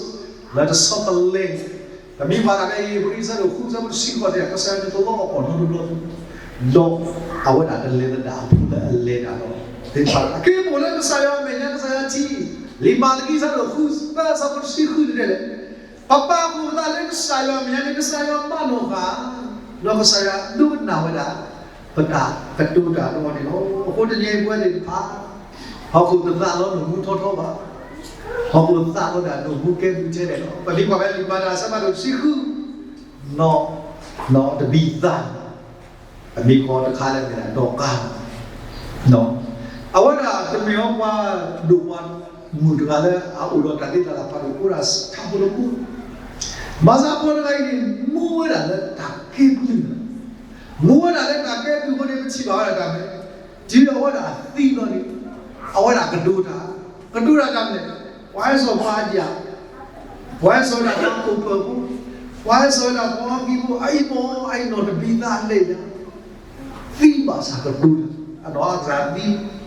ၤ, ဘၣ်ဆၣ်ပှၤလၢကအိၣ်ဒီးပှၤလီၤစိၤ လၢတဆီတလဲ ပမ့ၢ်ဘၣ်တၢ်ဖဲဧ့ၤဘြံၤဆၢဒိၣ်ဃုဆၢဖိတဆံဃိးတဲ ကစၢ်ယွၤန့ၣ်တလီၤအီၣ်ပှၤနီတဘျီ, ဒီးအဝဲဒၣ်တလဲၤသဒၣ်အဖိလၢအလဲၤတၢ်ဒီး သ့ၣ်တဖၣ်အက့ၢ်မိၣ်လၢကစၢ်ယွၤအမဲာ်ညါ ကစၢ်ယွၤထံၣ် လံာ်မၤလကံဆၢဒိၣ်ဃု သၢဆၢဖိတဆံဃုန့ၣ်တဲလဲၣ်, ပပာ်ဖှိၣ်ပသးလၢကစၢ်ယွၤအမဲာ်ညါန့ၣ် ကစၢ်ယွၤမၢနီၢ်ဃာ်, ဒီးကစၢ်ယွၤဒိကနၣ်ဝဲဒၣ် ပတၢ်ကတိၤတၢ်ဒီးန့ၣ်လီၤ. အဃိတနံၤအံၤပဝဲသ့ၣ်တဖၣ် ဟီၣ်ခိၣ်တသးလီၤနူာ်မူထီထီဘၣ်, ဟီၣ်ခိၣ်သးလီၤဒၣ်နူာ်မူကဲမုၢ်ထဲလဲၣ်လီၤ. ပမ့ၢ်ကွၢ်ဖဲလံာ်မၤတၢ်ဆၢဖးဒိၣ်တဆံဃု နီၢ် နီၢ်တဘံၣ်သၣ် အမံၤကီးတခါလၢမ့ၢ်ဒၣ်ဒီကၤ, အဝဲဒၣ်တမ့ၢ်အီၤပှၤဒိၣ်ပှၤမုၢ်တဂၤလၢအအိၣ်ဒီးတၢ်သ့တၢ်လၢ်ဖးဒိၣ် အိၣ်ဒၣ်ဆံးထးဖိလၢပူၤ, ဘၣ်ဆၣ်ပှၤတဂၤအံၤန့ၣ် မူဝဲဒၣ်လၢတၢ်ကဲဘျုး, မူဝဲဒၣ်လၢတၢ်ကဲဘျုးအဃိန့ၣ် ပထံၣ်ဘၣ်ဝဲဒၣ်တၢ်မနုၤ, တုၤအဝဲဒၣ်သံလီၤန့ၣ် အဝဲဒၣ်ကတိၤတၢ်, ကတိၤတၢ်တၢ်မနုၤ, ပှၤဟဲစိာ်ပှၤအယၣ် ပှၤဟဲစိာ်ဝဲဒၣ်ပှၤခိၣ်ပၢၢ်ဖိ, ပှၤဟဲစိာ်ဝဲဒၣ်ပှၤဟံၣ်ဖိ အအံၤမ့ၢ်အအံၤနီၢ်တဘံၣ်သၣ် အလဲၤယၤ, သံဘၣ်ဆၣ်ကတိၤတၢ်, အနီၢ်အကစၢ်သံ,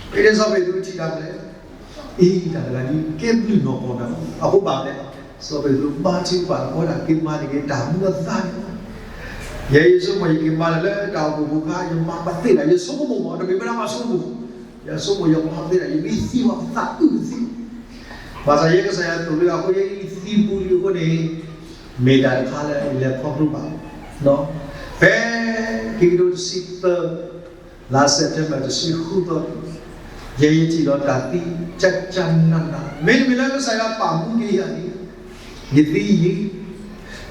ဖဲန့ၣ်စီၤပ့းတရူးထံၣ်တၢ်မနုၤလဲၣ်, အံၤတၢ်တဂၤဒ်ကဲဘျုးနီၢ်ကီၢ်တၢ်, အဃိဘၣ်မနုၤလဲၣ်, စီၤပ့းတရူးဘါထုကဖၣ်လီၤ အဝဲဒၣ်က့ၤမၤန့ၢ်က့ၤတၢ်မူအသါန့ၣ်လီၤ. ယဲယဆိကမိၣ်ယက့ၤမၤလၢတၢ်အိၣ်ဖှိၣ်ပူၤခါ ယမၤပသ့ဒၣ် ယဆိကမိၣ်မး တမ့ၢ်ဝဲဒၣ်မၤဆိကမိၣ် ယဆိကမိၣ်ယမၤသ့ဒၣ် ယမ့ၢ်သံဘၣ် ပသးအုးသံ, ဘၣ်ဆၣ်ယဲကစၢ်ယွၤသိၣ်လိအဃိ ယဲအံၤသံပူၤလံအဃိန့ၣ် မ့ၢ်တၢ်တခါလၢယလဲၤခီဖျိဘၣ်, ဖဲ ခံကထိတဆံသၢ လါစဲးပထ့ဘၢၣ်တဆံဃုသီ ယဲယထံၣ်လီၤတၢ်သံ ကၠၢ်ကၠၢ်နးနး မ့တမ့ၢ်လၢကစၢ်ယွၤပာ်မူက့ၤယၤန့ၣ် ယသံယံာ်,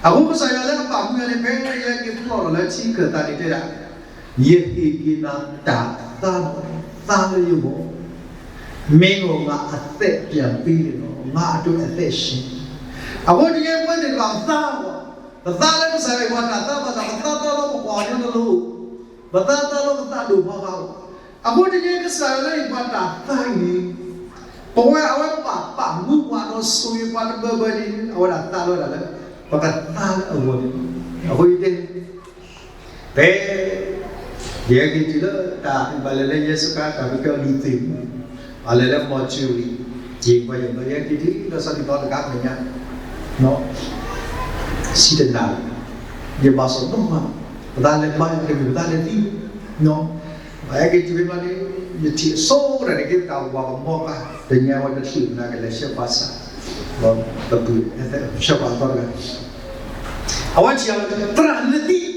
အဃိကစၢ်ယွၤလၢအပာ်မူယၤန့ၣ် ဖဲယဟဲက့ၤဖျီၣ်လီၤလၢထံခၢၣ်သးန့ၣ်တဲဒၣ်, ယဟ့ၣ်က့ၤနၤတၢ်သါလီၤ, သါလၢယဂီၢ်, မင်းကို ငါအသက်ပြန်ပေးတယ်နော်, ငါအတွက်အသက်ရှင်. အဃိတက့ၢ် ပဝဲသ့ၣ်တဖၣ်ပသါ, ပသါလၢကစၢ်ယွၤအတၢ်သါဘၣ်ဆၣ် ပသါသါလၢပကွၢ်ညိတလိၤ, ပသါသါလၢပသးဒိၣ်ဖီဃါလီၤ. အဃိတက့ၢ် ကစၢ်ယွၤလၢအပှၤတၢ်သါအံၤန့ၣ် ပဝဲအဝဲပာ်ပာ်မူပှၤဒီးဆိၣ်ဂ့ၤပှၤတဘၢဘၢန့ၣ် အဝဲဒၣ်သါလီၤဝဲဒၣ်လၢ ပကသါလၢအဂီၢ်န့ၣ်လီၤ. အဃိယတဲ ဖဲ ယဟဲက့ၤတုၤလၢတၢ်ဘၣ်လဲၤလၢယဲစခါ တၢ်ကကဲအီၤလုၢ်သ့ၣ်မူ, ဘၣ်လဲၤလၢ mortuary, ယပှၤယဘၢ ယဟဲက့ၤတုၤလၢစီၤတံၢ်သီတဂၤမဲာ်ညါ ဆံတနၣ်ရံၣ်, ယဘၣ်စီၣ်နီၣ်မး, ပသးလဲၤဘါယၤတမ့ၢ်ပသးလဲၤသံ, ဘၣ်ဟဲက့ၤတုၤဖဲမးန့ၣ် ယထံၣ်အစိကတၢၢ်န့ၣ် က့ၤတၢ်ဝၤကမီၤပှၤ တညါဝဲတချုးနၤကလဲၤဆှၢပှၤစၢ်, ဒီးပပုၢ်အဲၣ်သဆၢပှၤသီတဂၤ အဝဲထံၣ်အီၤ သရၣ်နသံ ဒ်သိးယ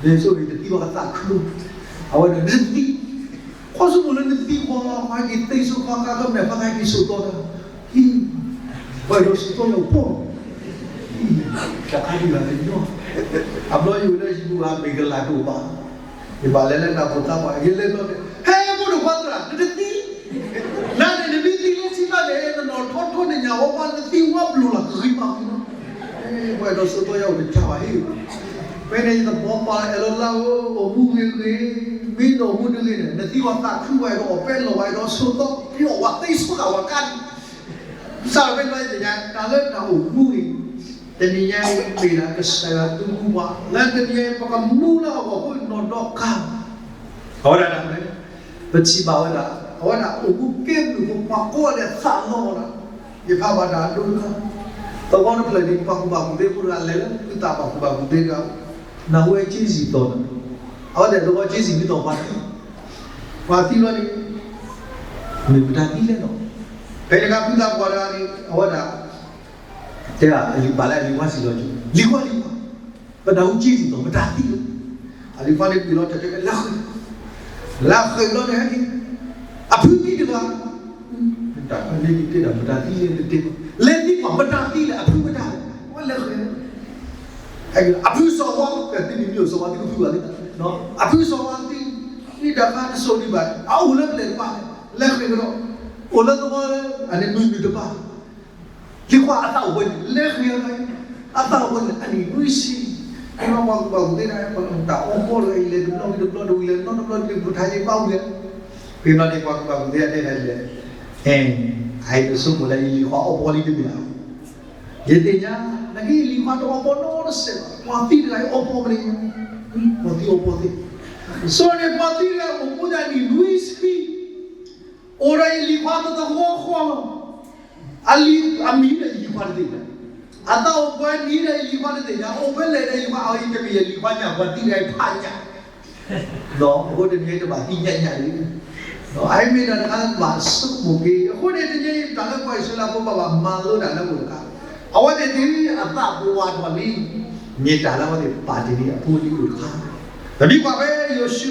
တသံဘၣ်ကသးခု, အဝဲဒၣ်နသံ, ခီဆူမုၢ်လၢနသံပှၤ ပှၤဟဲက့ၤသ့ဆိဖးကါကမဲာ်ဖးကါက့ၤဆိးသီတၢ်, ပှၤအဲၣ်ဒိးဆိးသီယၤအိၣ်ဖှိၣ်, တၢ်ခါဒုးဂၤတညီ, အဘျီယအိၣ်လၢယပူၤဂၤမ့ၢ်ကလၤတအိၣ်ဘၣ်, ယဘၣ်လဲၤလၢတၢ်ဖိသၣ်ပှၢ် ယလဲၤဘျီန့ၣ် ဟဲဖိဒိၣ်ခွါသရၣ် နတသံ နၤန့ၣ် နမ့ၢ်သံလၢထံဘၣ်န့ၣ် နနီၢ်ထီထီန့ၣ်ညါဝဲပှၤ နသံဝဲပျိာ်လီၤကဂံၢ်ဘါဝံၤလီၤ, ပှၤအဲၣ်ဒိးဆိးသီယၤအိၣ်တကးဘၣ်ဟ့ၣ်, ဖဲန့ၣ်ယသးပှၢ်အဲၣ်လီၤလၢအိၣ် အိၣ်မူဂ့ၤဂ့ၤ, မ့ၢ်နအိၣ်မူတဂ့ၤန့ၣ် နသံဝဲသးခုဝဲဒီး အီၣ်ပဲလီၢ်ဝဲဒီးဆိးသီ ဖဲအီၣ်ဝဲသ့ဆိသးဝဲကါန့ၣ် စးထီၣ်ဖဲန့ၣ် ယသ့ၣ်ညါတၢ်လၢတၢ်အိၣ်မူန့ၣ်, တနံၤညါအံၤမ့ၢ်ဒၣ်ကစၢ်ယွၤသုမူပှၤ လၢတနံၤအံၤ ပကမူလၢအဂီၢ်အဃိ နီၢ်ဒီကါ အဝဲဒၣ်တၢ်မနုၤလဲၣ်, ပထံၣ်ဘၣ်ဝဲဒၣ် အဝဲဒၣ်အိၣ်မူကဲဘျုးဖိ ပှၤကိးဂၤဒဲးသးလီဝဲဒၣ်, ယဖးဘၣ်တၢ်ဒိတခါ, သဝီတဖျၢၣ်န့ၣ် ပှၤကူၣ်ဘၣ်ကူၣ်သ့ဖိတဂၤလဲၤလၢ သုသးပှၢ်ကူၣ်ဘၣ်ကူၣ်သ့တဂၤ, နၢ်ဟူဝဲက့စံၣ်သီၣ်န့ၣ်, အဝဲဒၣ်သဝီက့စံၣ်မ့ၢ်သီၣ်ပှၤသံ, ပှၤသံဘျီန့ၣ် မ့ၢ်မတၤသံလဲၣ်နီၤ, ဖဲတခါဖုသးပှၢ်တဂၤန့ၣ် အဝဲဒၣ် တဲဒၣ်အလံၤပာ်လၢအလံၤခွါစံၣ်လီၤက့ၤ, လံၤခွါလံၤခွါ, ပနၢ်ဟူက့စံၣ်သီၣ် မတၤသံလဲၣ်, အလံၤခွါန့ၣ်ကွံာ်လီၤတၢ်တဲ လဲၤဃ့ၢ်, လဲၤဃ့ၢ်ဘျီန့ၣ်ဟဲက့ၤ, အဖုသံတဂၤ, တၢ်ခါန့ၣ်တဲဒၣ်မတၤသံလဲၣ် နတဲဘၣ်, လဲၤသံကွၢ် မတၤသံလဲၣ် အဖုမတၤလဲၣ်, ဝဲလဲၤဃ့ၢ် အဖုစီၤဝါ ကသံမ့ၢ်မ့ၢ်အိၣ်စီၤဝါသံကဖုဘၣ်သ့ၣ်, အဖုစီၤဝါသံ, သံတၢ်ခါတစိၤဒံးဘၣ် အအိၣ်လၢပျဲၢ်တပၤ, လဲၤဃ့ၢ်ကဒီး, အိၣ်လၢသဝီလၢ အန့ၣ်မုၢ်နုာ်တပၤ, လံၤခွါအသးအိၣ်ဝဲန့ၣ် လဲၤဃ့ၢ်အသး, အသးအိၣ်ဝဲန့ၣ် အနံၣ်နွံဆံ, ဖဲမ့ၢ်ပှၤကူၣ်ဘၣ်ကူၣ်သ့တၢ် တၢ်အီၣ်ပီၢ်လၢအံၤလဲၤတဘျီဝံၤတဘျီ တဝံၤလဲၤနီတဘျီ တဝံၤတၢ်ယံၤဘၣ်ဝံၤ, ဖဲမ့ၢ်န့ၣ် ပှၤကူၣ်ဘၣ်ကူၣ်သ့အတဲဒၣ်လဲၣ်, အဲ, အအံၤတဆိကမိၣ်လၢယလံၤခွါအီၣ်ပီၢ်လံတမ့ၢ်ဧါ ယသ့ၣ်ညါ, နက့လံၤခွါတအီၣ်ပီၢ်နီတစဲးဘၣ်, ပှၤသံတဂၤအံၤအီၣ်ပီၢ်မနုၤလဲၣ်, ပှၤသံအီၣ်ပီၢ်သ့, စီၤန့ၣ်ပှၤသံတဂၤအိၣ်မူဒၣ်နံၣ်နွံဆံ, အိၣ်ဒီးယလံၤခွါတသဝီဃီလီၤ, အလံၤအမံၤဒီးယလံၤခွါတသ့ၣ်ညါ, အသးအိၣ်ပှဲၤနံၤဒီးယလံၤခွါတသ့ၣ်ညါ, အိၣ်ဖဲလဲၣ်ဒီးယလံၤခွါ အအံၤတမ့ၢ်ယလံၤခွါညါ ပှၤသံတဂၤအံၤဖးညါ ဒီးအဃိတနံၤအံၤတဘၣ်သံညါညါလံ, အအံၤမ့ၢ်တၢ်တခါလၢဘၣ်ဆိကမိၣ်က့ၤ, အဃိန့ၣ်တနံၤအံၤတၢ်လၢပှၤအံၣ်စရ့လးဖိဘၣ်ဘၣ်မၤလိတၢ်လၢအပူၤတခါ, အဝဲသ့ၣ်တုၤအသးပှၢ်ထီၣ်လံ, မ့ၢ်တၢ်လၢအဝဲသ့ၣ်ပာ်တ့ၢ်န့ၢ်အဖိအလံၤအပူၤတခါ, ပမ့ၢ်ကွၢ်ဖဲယိၤၡူ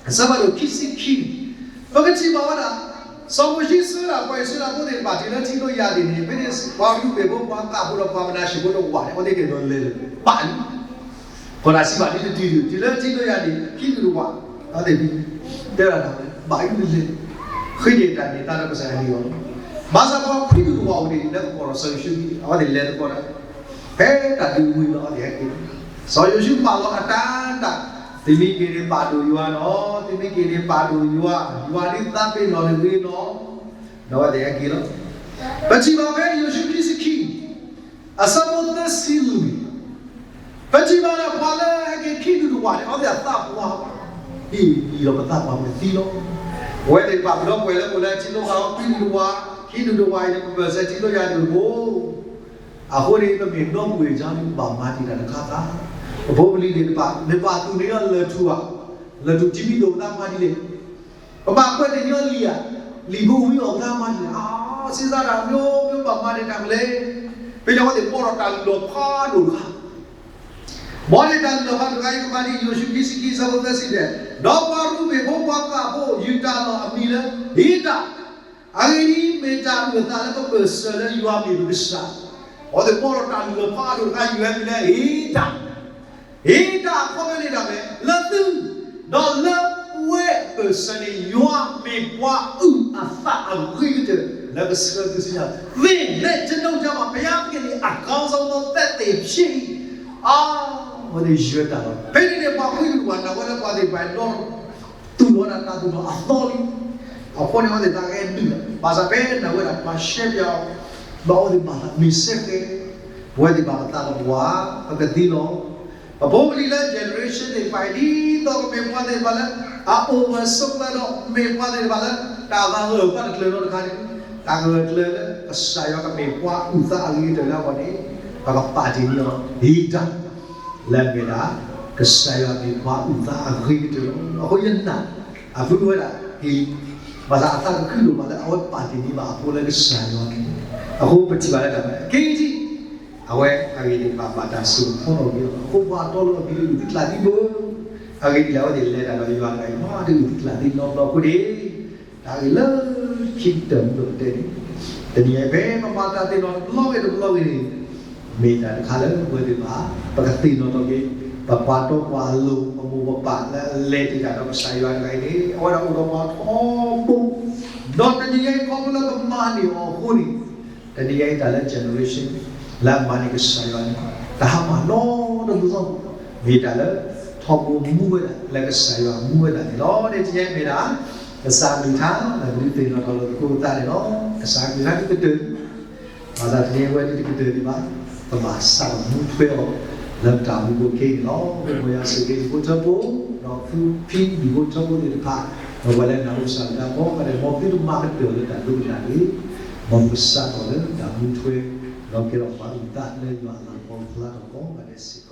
အဆၢဖးဒိၣ်ခံဆံခံ, ပကထံၣ်ဘၣ်ဝဲဒၣ်, စီၤမိၤၡ့ဆှၢဒၣ်ပှၤအံၣ်စရ့လးဖိသ့ၣ်တဖၣ်တုၤလၢထံကျိယၤဒ်န့ၣ် ဖဲန့ၣ်ပှၤရူၤဘ့ၣ်ဖိ ပှၤဂးဖိဒီးပှၤမနၤၡ့ဖိတဝးန့ၣ် အဝဲသ့ၣ်ကလဲၤလၢပာ်လံ ပှၤတၢ်စံးဘၣ်ဒ်တတုၤဒံး တုၤလၢထံကျိယၤဒ်န့ၣ် ခံဒူၣ်တဝး, အဝဲသ့ၣ်တဲဒၣ်တၢ်ဘၣ်အံၤလဲၤ, ဃ့န့ၣ်တၢ်န့ၣ်သါလၢကစၢ်ယွၤန့ၣ်လီၤ, ဘၣ်ဆၣ်ပှၤခွံဒူၣ်တဝးအိၣ်ဒံးလၢကကိးဒီးစီၤယိၤၡူ, အဝဲသ့ၣ်လဲၤသကိးတၢ်, ဖဲတၢ်ဒုးဝံၤလီၤအဝဲသ့ၣ်ဟဲက့ၤ, စီၤယိၤၡူပာ်လီၤအတၢ်တၢ်, သုမ့ၢ်က့ၤန့ၣ်ပာ်ဒိၣ်ယွၤလီၤ, သုမ့ၢ်က့ၤန့ၣ်ပာ်ဒိၣ်ယွၤ, ယွၤဒုးသးပ့ၤနီၣ်တဂ့ၤလီၤ, ဒီးအဝဲသ့ၣ်ဟဲက့ၤလီၤ, ပထံၣ်ဘၣ်ဖဲယိၤၡူခံဆံခံ အဆၢဖိသၢဆံလွံၢ်, ပထံၣ်ဘၣ်လၢပှၤလၢအဟဲက့ၤခံဒူၣ်တဝးန့ၣ် အဝဲသ့ၣ်အသးပှၢ်, ဟ့ၣ်လီၤပသးပှၢ်မ့ၢ်သံလီၤ, ပဝဲသ့ၣ်တဖၣ်ပဒီပုၢ်ဝဲၢ်လၢအိၣ်လၢထံကျိကီၢ် ခွံဒူၣ်တဝး, ခံဒူၣ်တဝးအံၤန့ၣ် ပဘၢၣ်စၢၤထံကျိယၤဒ်န့ၣ်အိၣ်, အဃိန့ၣ် ပမ့ၢ်ဒီပုၢ်ဝဲၢ်ကညီန့ၣ် ပဘၣ်မၤတံာ်တာ်တခါခါ, ပဖိပလံၤသ့ၣ်တဖၣ် မ့ၢ်ဘၣ်သူၣ်န့ၢ်အီၤလၢၢ်ထူၣ်ဧါ, လၢၢ်ထူၣ်ထံမံၤဒိၣ်ပသးမၤဒ်လဲၣ် ပဘၣ်ကွဲးန့ၢ်ညီလံာ်ဧါ, လံာ်ဖိဝံအီၣ်ပသးမၤဒ်လဲၣ်, စံးစးဒၣ် မျိုးမျိုး ဘၣ်မၤန့ၢ်တၢ်မနုၤလဲၣ်, ဖဲန့ၣ်အဝဲသ့ၣ်ဘှီထီၣ်တၢ်လုၢ်လီၢ်ဖးဒိၣ်တခါ, ဘှီန့ၢ်တၢ်လုၢ်လီၢ်ဖးဒိၣ်တခါအံၤ ကမၤဒ်ယိၤၡူခံဆံခံ အဆၢဖိသၢဆံယဲၢ်, ဒီးပှၤရူၤဘ့ၣ်ဖိပှၤဂးဖိ ယုၢ်တၢ်လီၢ်အမံၤလၢ ဧတၢ်, အဂ့ၢ်ဒ်အံၤ မ့ၢ်တၢ်အုၣ်အသးလၢပဘၢၣ်စၢၤလၢယွၤမ့ၢ်ပကစၢ်, အဝဲသ့ၣ်ဘှီထီၣ်တၢ်လုၢ်လီၢ်ဖးဒိၣ်တခါ ယွၤမံၤလၢ ဧတၢ်, ဧတၢ်အခီပညီန့ၣ်ဒၣ်ဝဲ လၢသု, ဒီးလၢ ဝဲပစၢၤန့ၣ် ယွၤမ့ၢ်ပှၤအုၣ်အသးအဂ့ၤကတၢၢ် လၢကဆှၢသုဆူညါ, သ့ၣ်လဲၣ်ကနိးကမး ဘုရားသခင်သည် အကောင်းဆုံးသောသက်သေဖြစ်၏. အဝဲသ့ၣ်ယၢၤတၢ်လီၤ. ဖဲန့ၣ်န့ၣ် ပှၤကွံာ်ဒုးပှၤ နၢ်ဝဲလၢပှၤသ့ၣ်တဖၣ်ဒီး သူၣ်လီၤဒၣ်တၢ်သူၣ်လီၤအသီလံ. အဃိန့ၣ် အဝဲသ့ၣ်သးကဟဲဒုးလီၤ. ဘၣ်ဆၣ်ဖဲနၢ်ဝဲဒၣ်ပှၤရှဲပၠးအီၤ, ဘၣ်အဝဲသ့ၣ်ဘၣ်သးမ့ၢ်စဲဃဲ, ပဝဲသ့ၣ်ဘၣ်ပသးလီၤပှၤ, ပကသံလီၤ. ပဖိပလံၤလၢ generation သ့ၣ်တဖၣ်အံၤ ဒ်သိးကမ့ၢ်ပှၤသ့ၣ်တဖၣ်လၢ အအိၣ်ဝဲဆိးကျၢဒီး မ့ၢ်ပှၤသ့ၣ်တဖၣ်လၢ တၢ်သးဂၢၢ်ဘၣ်တကျၢၤနီတခါန့ၣ်, တၢ်ဂၢၢ်ကျၢၤလၢကစၢ်ယွၤကမ့ၢ်ပှၤအုၣ်သးအဂ့ၤကတၢၢ်လၢအဂီၢ်န့ၣ်, ပကပာ်တ့ၢ်န့ၢ်အီၤ ဒ်တၢ် လၢအမ့ၢ်ဒၣ် ကစၢ်ယွၤမ့ၢ်ပှၤအုၣ်သးအဂ့ၤကတၢၢ်လီၤ. အဃိယနာ် အဖုဝဲဒၣ်က့ၤ ဘၣ်ဆၣ်အသးကခုဒိၣ်မးလၢအဝဲပာ်တ့ၢ်န့ၢ်ဘၣ်အဖိလၢကစၢ်ယွၤန့ၣ်, အဃိပထံၣ်ဘၣ်လၢတၢ်မၤက့ၤထံၣ် အဝဲအဂ့ၢ်သ့ၣ်တဖၣ်ဘၣ်တၢ်စိာ်ဖီထီၣ်က့ၤအီၤလီၤ. အဃိပှၤတီလီၤအဖံလၢအုၣ်သံကျၢ်သံဘိ, အဂ့ၢ်ဒ်လဲၣ်အဝဲသ့ၣ်လဲၤတၢ်ဒီးယွၤတဂၤအံၤ မ့ၢ်တအုၣ်သံကျၢ်သံနီတဘျီအဃိန့ၣ်, တၢ်ဂ့ၢ်လၢခံကတၢၢ်မူဒီးပတဲန့ၣ်, တနံၤအံၤဖဲပမၤတၢ်သ့ၣ်နီၣ်တဘျီဂ့ၤတဘျီဂ့ၤန့ၣ်, မ့ၢ်တၢ်တခါလၢပဝဲသ့ၣ်ဘၣ် ပကသ့ၣ်နီၣ်ထီၣ်က့ၤ ပပှၤတီပှၤလိၤ ပမိၢ်ပပၢ်လၢအလဲၤတ့ၢ်တၢ်ဒီးကစၢ်ယွၤတဂၤအံၤန့ၣ် အဝဲဒၣ်အိၣ်ဒီးပှၤထီဘိ, ဒီးတနံၤအံၤခီဖျိလၢပမၤန့ၢ်အီၤအဃိန့ၣ်, တနံၤအံၤတၢ်လၢ generation လၢအမၤန့ၢ်ကစၢ်ယွၤန့ၣ် တၢ်ဟါမၢ်နီတမုာ်သီ, မ့ၢ်တၢ်လၢထီဘိမူဝဲဒၣ်လၢကစၢ်ယွၤမူဝဲဒၣ်န့ၣ်လီၤ. တနံၤအံၤမ့ၢ်ဒၣ် ကစၢ်ကလုၢ်ကထါ လၢပဒုးသ့ၣ်နီၣ်ထီၣ်လၢပခိၣ်ပသးန့ၣ်လီၤ. ကစၢ်ကလုၢ်ကထါတကတၢၢ် ဘၣ်ဆၣ်တနံၤအံၤဝဲဒၣ်တကတၢၢ်ဒံးဘၣ်, ပဘၣ်စးထီၣ်မူထွဲအီၤ လၢပတၢ်မူခိၣ်က့န့ၣ်လီၤ. မ်ယွၤဆိၣ်ဂ့ၤဒူၣ်ဖိထၢဖိ, ဒီးဖံဖံဒူၣ်ဖိထၢဖိသ့ၣ်တဖၣ်, ဒီးပှၤလၢနၢ်ဟူကစၢ်တၢ်ကိးဂၤဒဲး, မ်သုတမၤကတၢၢ်လၢတၢ်ဒိကနၣ်တဂ့ၤ, မ်ပကစးထီၣ်လၢတၢ်မူထွဲ, ဒီးကဲထီၣ်ပှၤအုၣ်သးလၢယွၤအလၤကပီၤအဖီလာ်ကိးဂၤဒဲးစ့ၢ်ကီး.